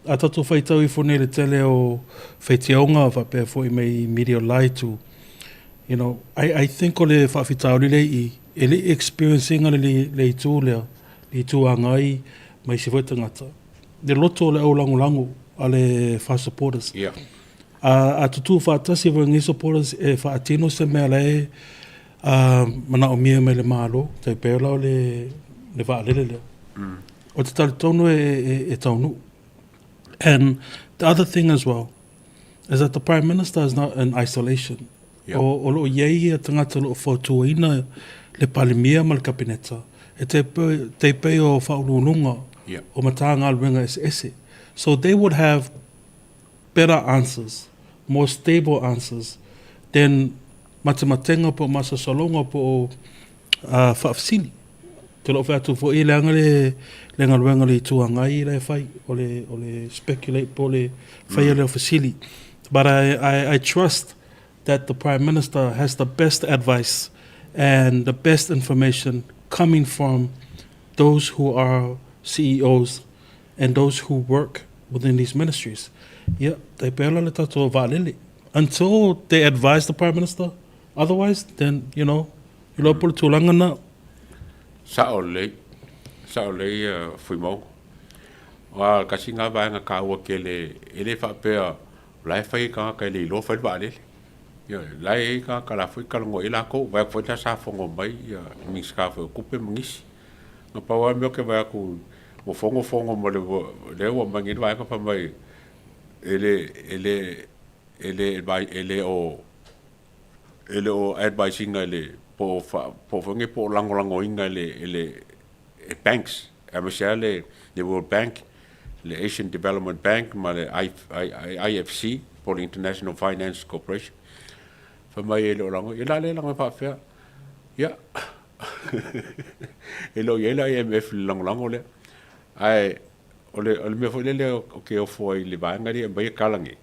a tatou faitau ifo nei i le tele o faitioga faapea foi mai media o le la itu, you know, I, I think o le faafitauli lea i i, e le i experience ina le, le itu lea, le itu agai ma isi foi tagata, le loto o le au lagolago a le FA supporters. Yeah. A, a tutū faatasi foi lenei supporters e faatino se mea la e uh, manaomia mai le Malo, tai pei la o le, le vaalele lea. Ou te talitonu e, e, e taunuu. And the other thing as well is that the Prime Minister is not in isolation. Yeah. O, o loo iai ia tagata o loo fautuaina le Palemia ma le Kapeneta e te, te pei o whauluulunga yeah. o Matagaluega eseese. So they would have better answers, more stable answers than matematenga po o masalosaloga po o uh, faafesili. Te loo fai atu foi leaga le le galuega a le Itu Agai la e fai o le o le speculate po o le faia lea o fesili. But I I I trust that the Prime Minister has the best advice and the best information coming from those who are CEOs and those who work within these ministries. Ia, tai pea la le tatou vaalele. Until they advise the Prime Minister otherwise, then, you know, iloa po le tulaga na. Sa'o lelei, sa'o lelei ia Fuimauga. Aua tasi lena vaega taua tele, e le faapea o la e fai e tagata e le iloa fai le vaalele. Ioe, o la e i ai tagata o la foi e talanoa i ai latou. Vaai atu foi la sa fono mai ia le Minisita foi o Tupe ma nisi. Na pau lava le mea ou te vaai atu ua fono fono ma le lea ua aumai nei le vaega fai mai e le e le e le e le o e le o advise ina e le po o fa po o foi nei po o lagolagoina e le e le e banks aemaise lava le le World Bank, le Asian Development Bank ma le IFC po o le International Finance Corporation. Fai mai e le o lago, ia la le lago e faafefea. Ia, e le o i ai le IMF i le lagolago lea. Ae o le, o le mea foi lele ou te ofo ai i le vaega lea e aumai e tala nei,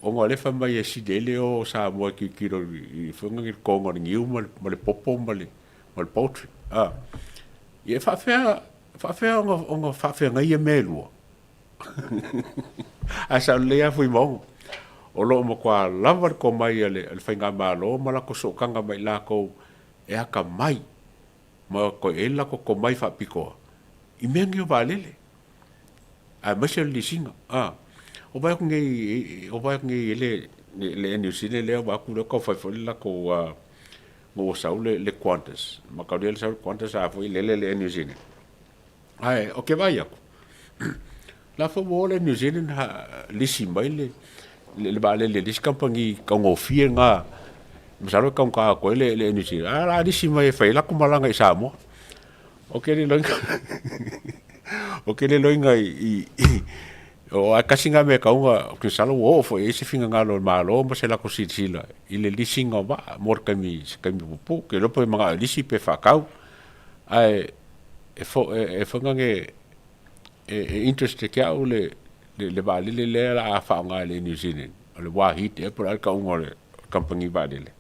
ona o lea e fai mai e sili ai le o o Samoa e tilotilo i foi nei le totoina o le niu ma le, ma le popo ma le, ma le poultry. A, ia e faafefea, faafefea ona, ona faafeagai ia mea e lua? Ae sao lelei lava Fuimaono, o lo o matua lava le tomai a le Faigamalo ma latou sootaga ma i latou e atamai ma toe i ai le latou tomai faapitoa i mea nei o vaalele, aemaise o le lisiga. O vaai atu nei, o vaai atu nei i le Air New Zealand lea, vaai atu lea ua tau fai foi le latou, ina ua sau le Qantas, mataulia le sau le Qantas a foi lele le Air New Zealand. Ae ou te vaai atu, la foi ua o le New Zealand ha, lisi mai le, le, le vaalele le isi kamupani taugofie lena, masalo e taugata atu ai le, le New Zealand, ae o le a lisi mai e fai ai latou malaga i Samoa. Ou te le iloaina, ou te le iloaina i, i, i o ae tasi lena mea e tatau ona, ou te masalo ua oo foi i ai se finagalo o le Malo ma se latou silasila i le lisiina o vaa mo le taimi, se taimi puupuu. Ou te iloa pe manao e lisi pe faatau, ae e fo e foi nane e e interest ia te au le le vaalele lea la a faaaoga e le New Zealand o le Wahid ea po o le a le tauga o le kamupani vaalele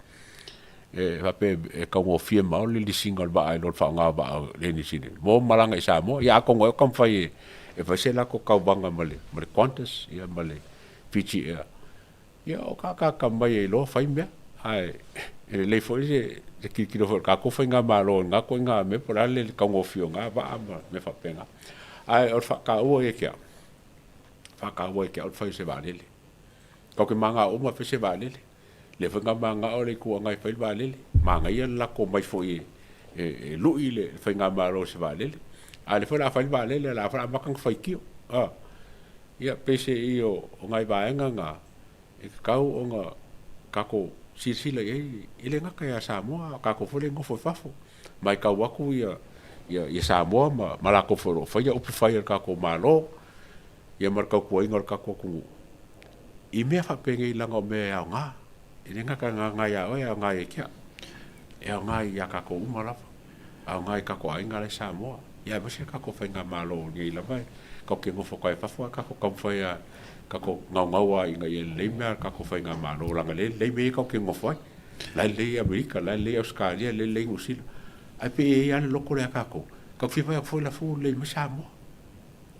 e faapea e taugofie ma le lisiga o le vaa i lo le faaaoga o vaa o le New Zealand mo malaga i Samoa. Ia atonu ai o taumafai e e fai se latou tauvaga ma le ma le Qantas ia ma le Fiji Air. Ia o ka mai e iloa fai mea, ae e lelei foi le le tilotilo foi o le tatou faigamalo i na ituaiga mea po o le a le taugofie o na vaa ma mea faapena. Ae o le faataua ia te au, faataua ia te au le fai o se vaalele. Tatou te manao uma e fai se vaalele. Lea foi na manao le Itu Agai e fai le vaalele. Manaia le latou omai foi e, e lui le faigamalo i se vaalele. A o lea foi o le a fai le vaalele, o le a foi o le a amata ona faitio. A. Ia, peiseai o nai vaega na e tatau ona tatou silasila i ai, e le gata ia Samoa, a o tatou foi lea e nofo i fafo. Matau atu ia, ia, ia Samoa ma, ma latou foi o lo o faia upu fai a le tatou Malo, ia ma le tautuaina o le tatou atunuu, i mea faapenei leaga o mea e aoga. E le gata e aoga ia oe, e aoga ia te au. E aoga ia tatou uma lava. Aoga i tatou aiga la i Samoa, ia aemaise le tatou faigamalo nei lava e tatou te nofo atu ai i fafo ae tatou taumafai lava tatou naunau lava ina ia lelei mea a le tatou faigamalo leaga o lea e lelei mea ia tatou te nonofo ai. La e lelei Amerika, la e lelei Ausetalia, la e lelei Niu Sila, ae pei e i ai lava le loto lea a tatou, tatou fia vaai atu foi la foi ua lelei mai Samoa.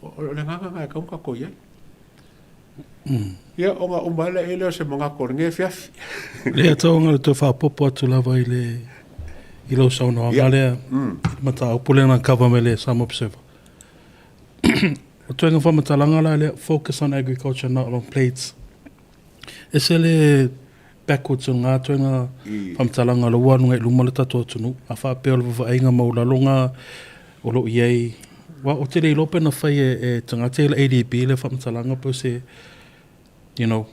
O le agaga lena e tatau ona tatou i ai. Ia, ona uma ai lea o se manatu o lenei afiafi. Lea tau ona toe faaopoopo atu lava i le i lau saunoaga lea, i le mataupu lea na cover mai le Samoa Observer. O ituaiga faamatalaga la lea, focus on agriculture not on plates. Ese le backwards o lena ituaiga faamatalaga o la ua alu agai i luma le tatou atunuu. A faapea o le vaavaaiga maualalo o lo o i ai, aua ou te le iloa pe na fai e tagata ia le ADB lea faamatalaga pe o se, you know,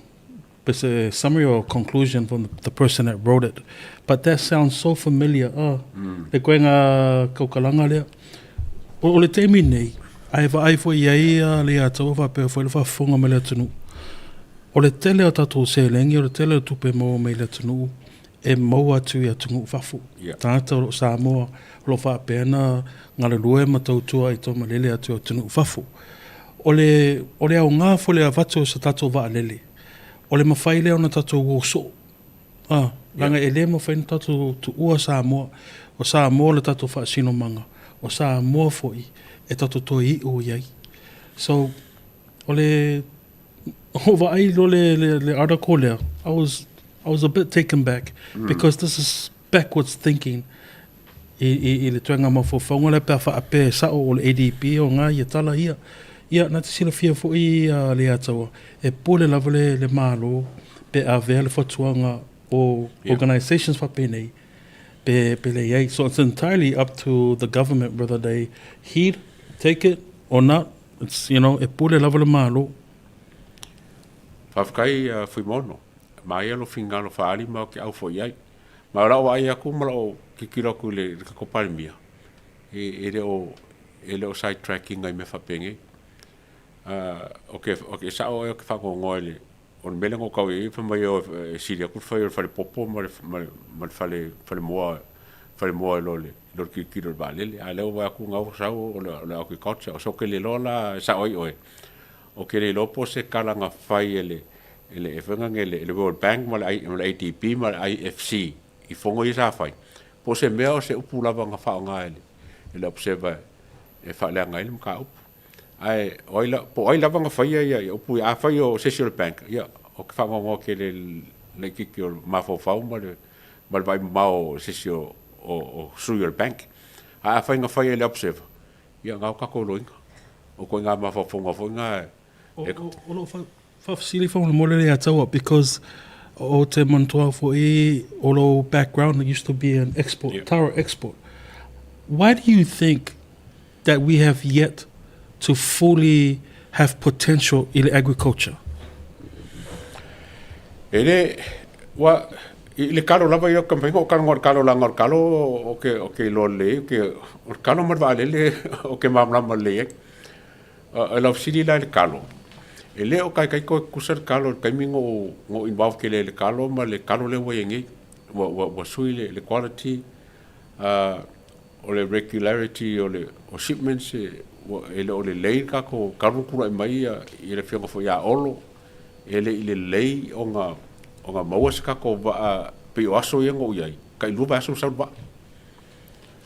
pe se summary or conclusion from the person that wrote it. But that sounds so familiar, oh, le ituaiga tautalaga lea. O le taimi nei, a e vaai foi i ai le ia te au faapea foi le faafofoga mai le atunuu, o le tele o tatou seleni, o le tele o tupe e maua mai i le atunuu, e maua atu i atunuu fafo. Yeah. Tagata o lo o Samoa, o lo o faapea ona galulue ma tautua i taumalele atu i atunuu fafo. O le, o le aoga foi o le avatu o se tatou vaalele, o le mafai lea ona tatou o soo. Ah, leaga e le mafai ona tatou tuua Samoa. O Samoa le tatou faasinomaga. O Samoa foi e tatou toe i'u i ai. So, o le o vaai loa le, le, le article lea, I was, I was a bit taken back because this is backwards thinking i, i, i le toega mafaufauga lea pe a faapea e sa'o o le ADB e oga ia tala ia. Ia, na te silafia foi a Leiataua, e pule lava le, le Malo pe avea le fautuaga o organisations faapenei pe, pe leai. So it's entirely up to the government whether they heed, take it or not. It's, you know, e pule lava le Malo. Faafetai uh, Fuimono. Maia lo fingalo faali ma o ke au foi ai. Ma o la'u vaai atu ma la'u tilotilo atu i le tatou Palemia, e le o e le o side track ina i mea faapenei. O ke o ke sa'o ea ou te faanoanoa i le o le mea lea na ou tau i ai fai mai e sili atu le fai o le falepopo ma le ma le fale falemoa falemoa i lo le i lo le tilotilo i le vaalele. A o lea ua vaai atu na ua sau o le o le agriculture. O so ke le iloa la e sa'o ai oe, ou te le iloa po o se tala na fai e le e le faiga nei e le World Bank ma le ma le ADB ma le IFC i fono ia sa fai, po o se mea o se upu lava na faaaoga e le e le Observer e faaleaga ai le mataupu. Ae o ai la, po o ai lava na faia ia ia upu ia, afai o se isi o le bank, ia, ou te faanoanoa tele i le laitiiti o le mafaufau ma le ma le vaaimamao o se isi o o o sui o le bank. Ae afai na faia e le Observer, ia na o tatou loiga. O ituaiga mafaufauga foi na e O lou faafesili faamolemole le ia Taua because o te manatua foi o lou background used to be an export, yeah. taro export. Why do you think that we have yet to fully have potential i le agriculture? E le, ua, i le kalo lava ia o ka mawhai, o kalo ngā kalo la ngā kalo o ke, o ke loa le, o ke, o kalo ma le vaalele o ke māmalama le ai. E lau fesili la i le kalo, e le o kaikai koe kusa le kalo i le taimi na ou involve tele ai i le kalo ma le kalo lea ua i ai nei, ua, ua, ua sui le, le quality, o le regularity o le o shipments e, ua, e le o lelei le tatou kalo na tulai mai ia, i le afioga foi ia Olo, e le i lelei ona, ona maua se tatou vaa pei o aso ia na ou i ai, tailua vaiaso ma sau le vaa.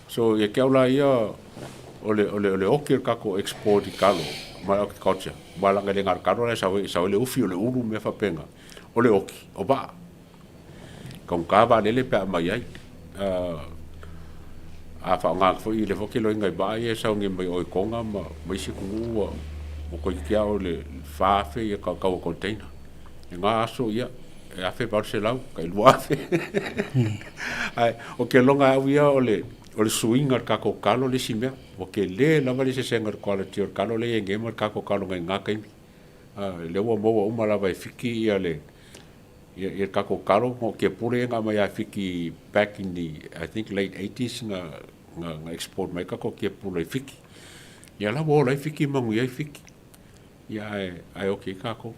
So ia te au la ia o le o le o le oki o le tatou export i kalo ma le agriculture aua leaga e le na o le kalo la e sau ai, e sau ai le ufi o le ulu ma mea faapena. O le oki, o vaa. Taugata vaalele pe a aumai ai. A faaaoga atu foi lea foi ou te iloaina i vaa ia e sau nei mai o i Tonga ma ma isi atunuu ua toeitiiti lava o le 4,000 ia tau o container. I na aso ia e 1800 tai 2000. Ae o ke loga e au ia o le o le suiga o le tatou kalo le isi mea. Ua tele lava le eseesega o le quality o le kalo lea e i ai nei ma le tatou kalo nai na taimi. Lea ua maua uma lava e Fiti ia le ia le tatou kalo ma o tiapula ia na aumai ia Fiti back in the I think late eighties na na export mai ai tatou tiapula i Fiti. Ia la ua ola ai Fiti ma manuia ai Fiti. Ia ae ae oki ai tatou.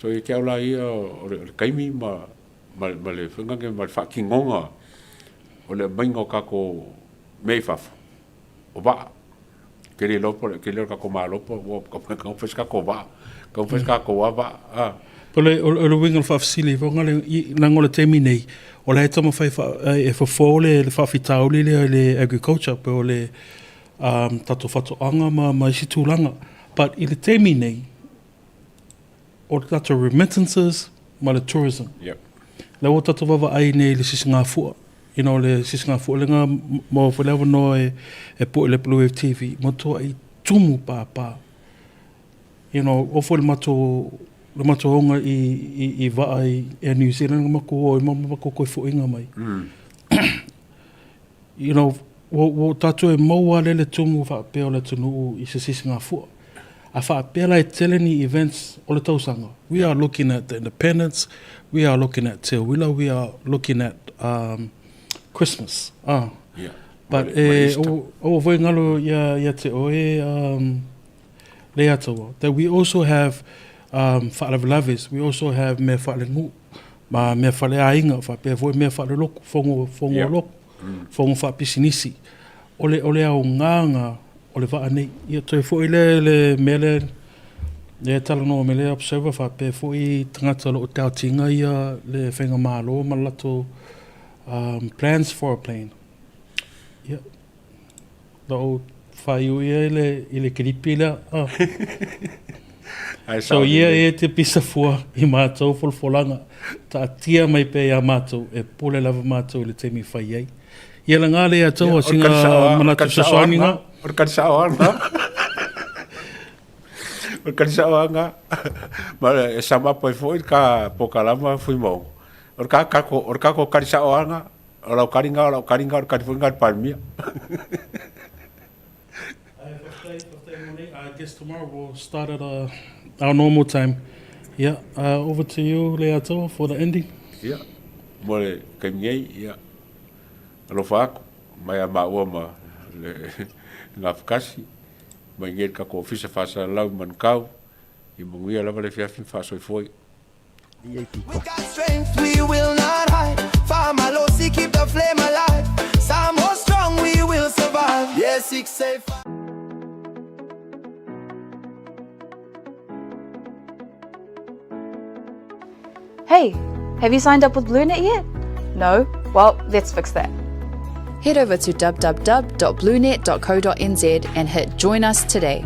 So ia te au la ia o le, o le taimi ma ma, ma le faiga nei ma le faatinoga o le aumaiga o tatou mea i fafo, o vaa. Ke le iloa po o le tele o le tatou Malo po ua taumafai se tatou vaa, taumafai se tatou lava vaa. A. O le, o le uiga o le faafesili, leaga o le taimi nei, o la e taumafai e fofo le faafitauli lea i le agriculture, po o le tatou faatoaga ma isi tulaga. But i le taimi nei, o le tatou remittances ma le tourism. Yep. Lea ua tatou vaavaai nei i le sisigafua, you know, le sisigafua lea na maua foi le avanoa e, e pue le Blue Wave TV, matuai tumu pāpā. You know, oo foi le matou, le matou ooga i, i, i vaa i Air New Zealand, na matou o ai ma matou toe foiga mai. You know, ua, ua tatou e maua lea le tumu faapea o le atunuu i se sisigafua. A faapea la e tele ni events o le tausaga, we are looking at the independence, we are looking at Te Uila, we are looking at Christmas. Ah. Yeah. But e, aua foi ngalo ia, ia te oe, Leiataua, that we also have faalavelave, we also have mea faalenu'u, ma mea faleaiga, faapea foi mea faalelotu, fono, fono yeah. lotu, fono faapisinisi. O le, o le aoga na o le vaa nei. Ia toe foi le, le mea lea, lea talanoa me le observer faapea foi tagata o lo o taotiga ia le faigamalo ma le latou plans for a plane. Ia. Na ou faaiu ia i le, i le kilipi lea. Ah. So ia e te pisa fua i matou folafolaga, taatia mai pea ia matou, e pule lava matou i le taimi e fai ai. Ia laga le ia tau a singa manatu fesoasoani nga. O le kali sao lava lena. O le kali sao lava lena. Ma e sum up ai foi le ka polokalama Fuimaono. O le ka o le tatou kali sao lava lena. O lau kali lena, o lau kali lena, o le kali foi lena a le Palemia. Ae faafetai, faafetai mo nei. I guess tomorrow we'll start at our normal time. Yeah, over to you Leiataua for the ending. Ia, mo le taimi nei, ia, alofa atu mai a maua ma le Gafatasi, mai nei le tatou Ofisa Faasalalau i Manukau, ia manuia lava le afiafi ma faasoifua. We got strength, we will not hide. Faamalosi, keep the flame alive. Samoa strong, we will survive. Yeah, 685. Hey, have you signed up with BlueNet yet? No? Well, let's fix that. Head over to www.bluenet.co.nz and hit Join Us Today.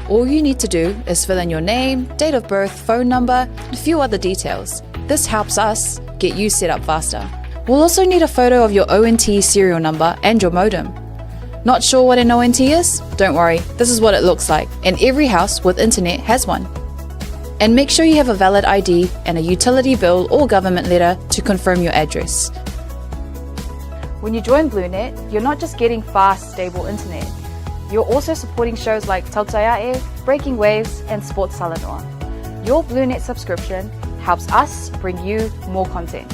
All you need to do is fill in your name, date of birth, phone number, and a few other details. This helps us get you set up faster. We'll also need a photo of your ONT serial number and your modem. Not sure what an ONT is? Don't worry, this is what it looks like, and every house with internet has one. And make sure you have a valid ID and a utility bill or government letter to confirm your address. When you join BlueNet, you're not just getting fast, stable internet. You're also supporting shows like Tautai A'e, Breaking Waves, and Sports Talanoa. Your BlueNet subscription helps us bring you more content.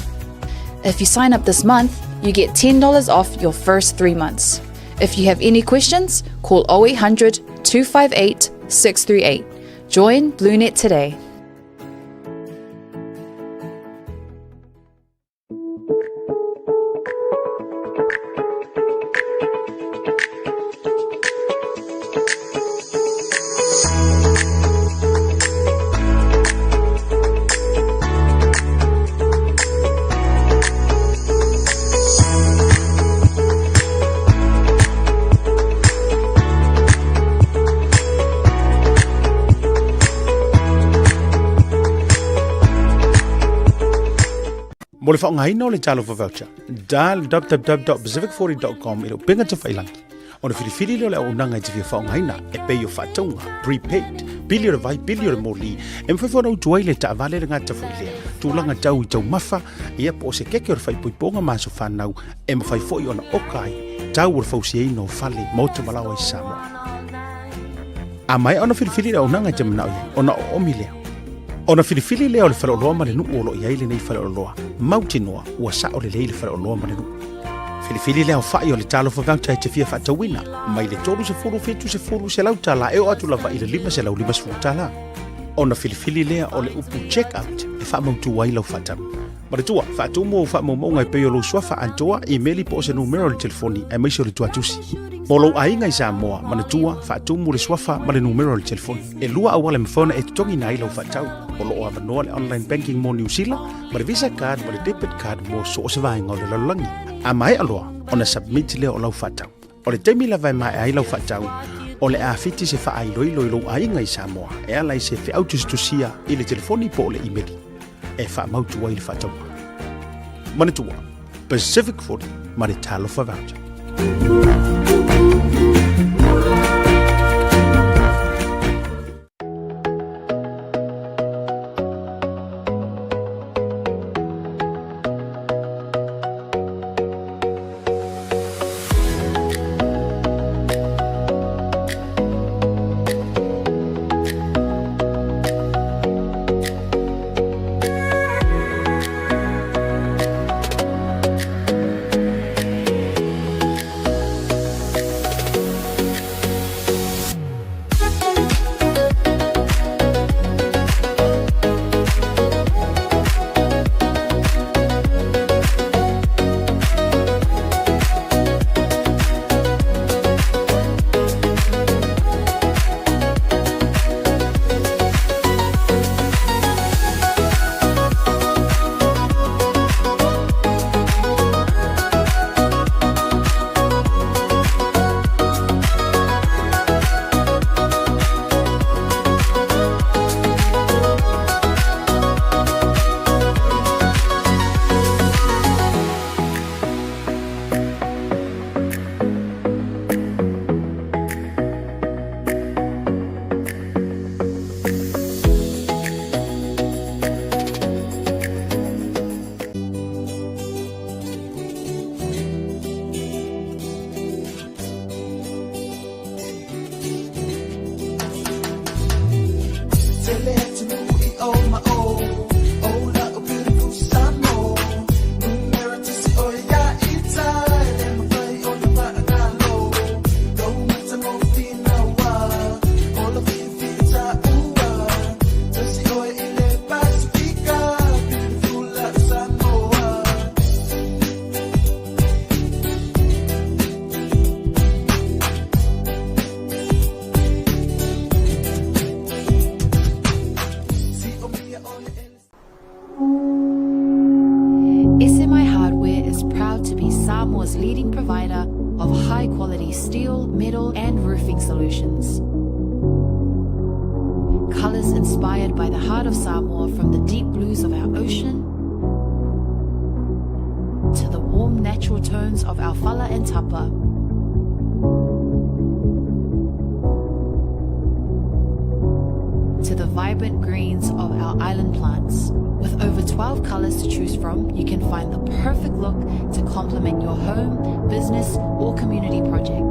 If you sign up this month, you get $10 off your first 3 months. If you have any questions, call 0800 258 638. Join BlueNet today. Mo le faaaogaina o le Talofa Voucher, dial www.pacific40.com i le upega tafailangi. Ona filifili lea o le auaunaga e te fia faaaogaina e pei o faatauga, prepaid, pili o le vai, pili o le moli, e mafai foi ona utu ai le taavale le gata foi lea, tulaga tau i taumafa, ia po o se keke o le faaipoipoga ma aso fanau, e mafai foi ona oka ai tau o le fausiaina o fale, maota ma laoa i Samoa. A maea ona filifili le auaunaga e te manao i ai, ona oomi lea. Ona filifili lea o le faleoloa ma le nuu o lo o i ai lenei faleoloa, mautinoa ua sao lelei le faleoloa ma le nuu. Filifili le aofai o le Talofa Voucher e te fia faatauina, mai le 30, 70, 100 tala e oo atu lava i le 550 tala. Ona filifili lea o le upu check out e faamautu ai lau faatau. Manatua, faatumu ou faamaumauga e pei o lou suafa atoa, imeli po o se numera o le telefoni aemaise o le tuatusi. Mo lou aiga i Samoa, manatua, faatumu le suafa ma le numera o le telefoni. E lua auala e mafai ona e totogiina ai lau faatau. O lo o avanoa le online banking mo Niu Sila, ma le Visa card ma le debit card mo so o se vaega o le lalolagi. A maea loa ona submit lea o lau faatau. O le taimi lava e maea ai lau faatau, o le a fiti se faailoilo i lou aiga i Samoa e ala i se feau tusitusia i le telefoni po o le imeli e faamautu ai le faatauga. Manatua, Pacific 40 ma le Talofa Voucher. steel, metal, and roofing solutions. Colors inspired by the heart of Samoa from the deep blues of our ocean to the warm natural tones of our fala and tapa. To the vibrant greens of our island plants. With over 12 colors to choose from, you can find the perfect look to complement your home, business, or community project.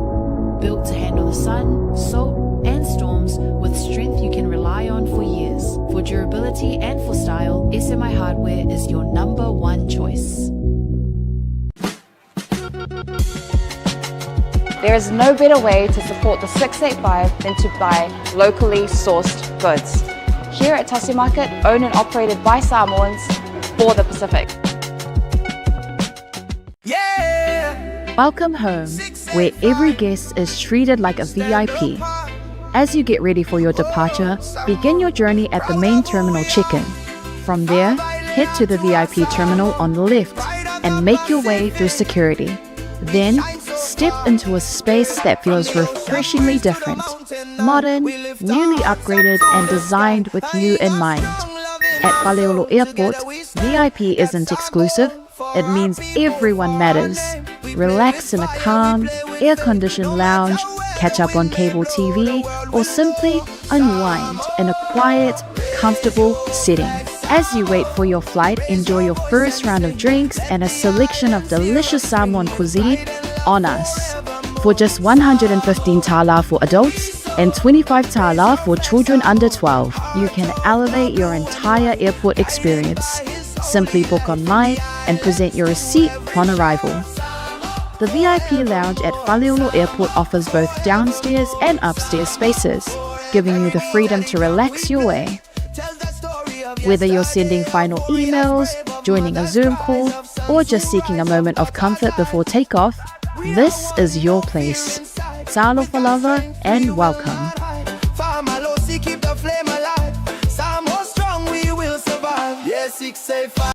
Built to handle the sun, salt, and storms with strength you can rely on for years. For durability and for style, SMI Hardware is your number one choice. There is no better way to support the 685 than to buy locally sourced goods. Here at Tasi Market, owned and operated by Samoans for the Pacific. Welcome home, where every guest is treated like a VIP. As you get ready for your departure, begin your journey at the main terminal check-in. From there, head to the VIP terminal on the left and make your way through security. Then, step into a space that feels refreshingly different, modern, newly upgraded, and designed with you in mind. At Faleolo Airport, VIP isn't exclusive, it means everyone matters. Relax in a calm, air conditioned lounge, catch up on cable TV, or simply unwind in a quiet, comfortable setting. As you wait for your flight, enjoy your first round of drinks and a selection of delicious Samoan cuisine on us. For just 115 tala for adults and 25 tala for children under 12, you can elevate your entire airport experience. Simply book online and present your receipt upon arrival. The VIP lounge at Faleolo Airport offers both downstairs and upstairs spaces, giving you the freedom to relax your way. Whether you're sending final emails, joining a Zoom call, or just seeking a moment of comfort before takeoff, this is your place. Talofa lava and welcome. Famalosi, keep the flame alive. Samoa strong, we will survive. Yeah, 685.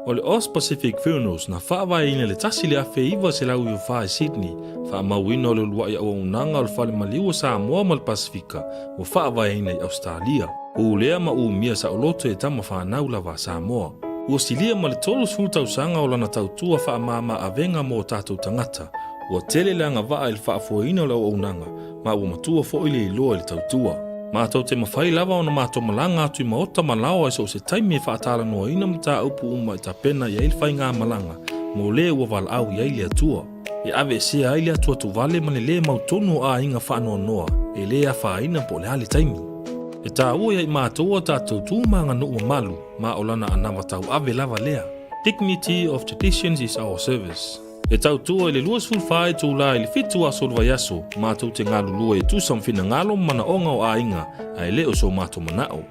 O le Aus Pacific Funerals na faavaeina i le 1994 i Sydney, faamauina o le uluai auaunaga o le Fale Maliu o Samoa ma le Pasefika ua faavaeina i Ausetalia. Pulea ma umia saoloto e tama fanau lava a Samoa. Ua silia ma le 30 tausaga o lana tautua faamama avega mo o tatou tagata. Ua tele le agavaa i le faafoeina o le auaunaga, ma ua matua foi le iloa i le tautua. Matou te mafai lava ona matou malaga atu i maota ma laoa i so o se taimi e faatalanoaina mataupu uma e tapena i ai le faigamalaga mo le ua valaau i ai le Atua. E aveesea ai le atuatuvale ma le lē mautonu o aiga faanoanoa e lē afaina po o le a le taimi. E taua ia i matou a tatou tu ma aganuu mamalu ma o lana anava tauave lava lea. Dignity of traditions is our service. E tautua i le 24 itulā i le 7 aso o le vaiaso, matou te galulue e tusa ma finagalo ma manaoga o aiga, ae le o so matou manao.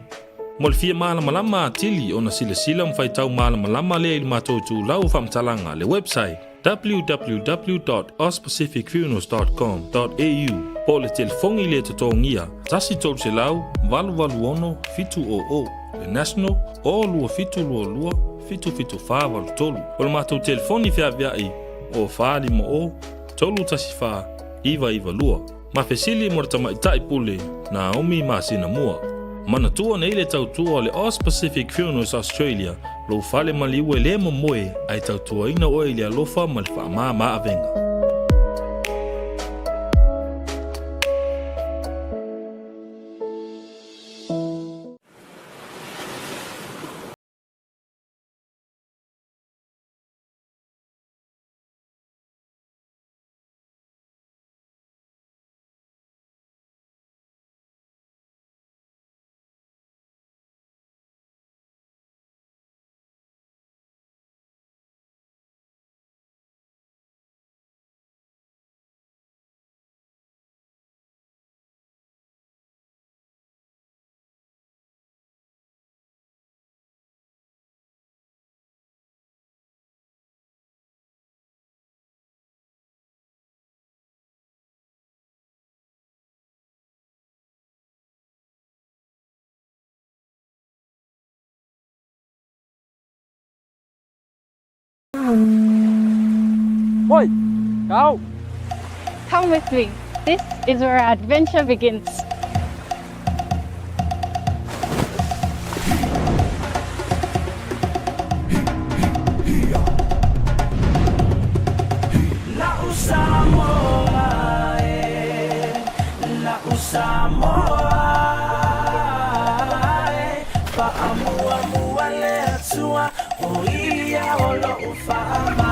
Mo le fia malamalama atili ona silasila ma faitau malamalama lea i le matou itulau o faamatalaga, le website, www.auspacificfunerals.com.au po o le telefoni le totogia 1 300 886 700, le national o 2722 77483. O le matou telefoni feaveai o 450 314 992. Ma fesili mo le tamaitai pule Naomi masina mua. Manatua nei le tautua o le Aus Pacific Funerals Australia, lou fale maliu e lē momoe ae tautuaina oe i le alofa ma le faamāmā avega. Oi, kau. Come with me. This is where our adventure begins. La'u Samoa e, la'u Samoa e, fa'amuamua le Atua, o ia o lo'u fa'amalosi.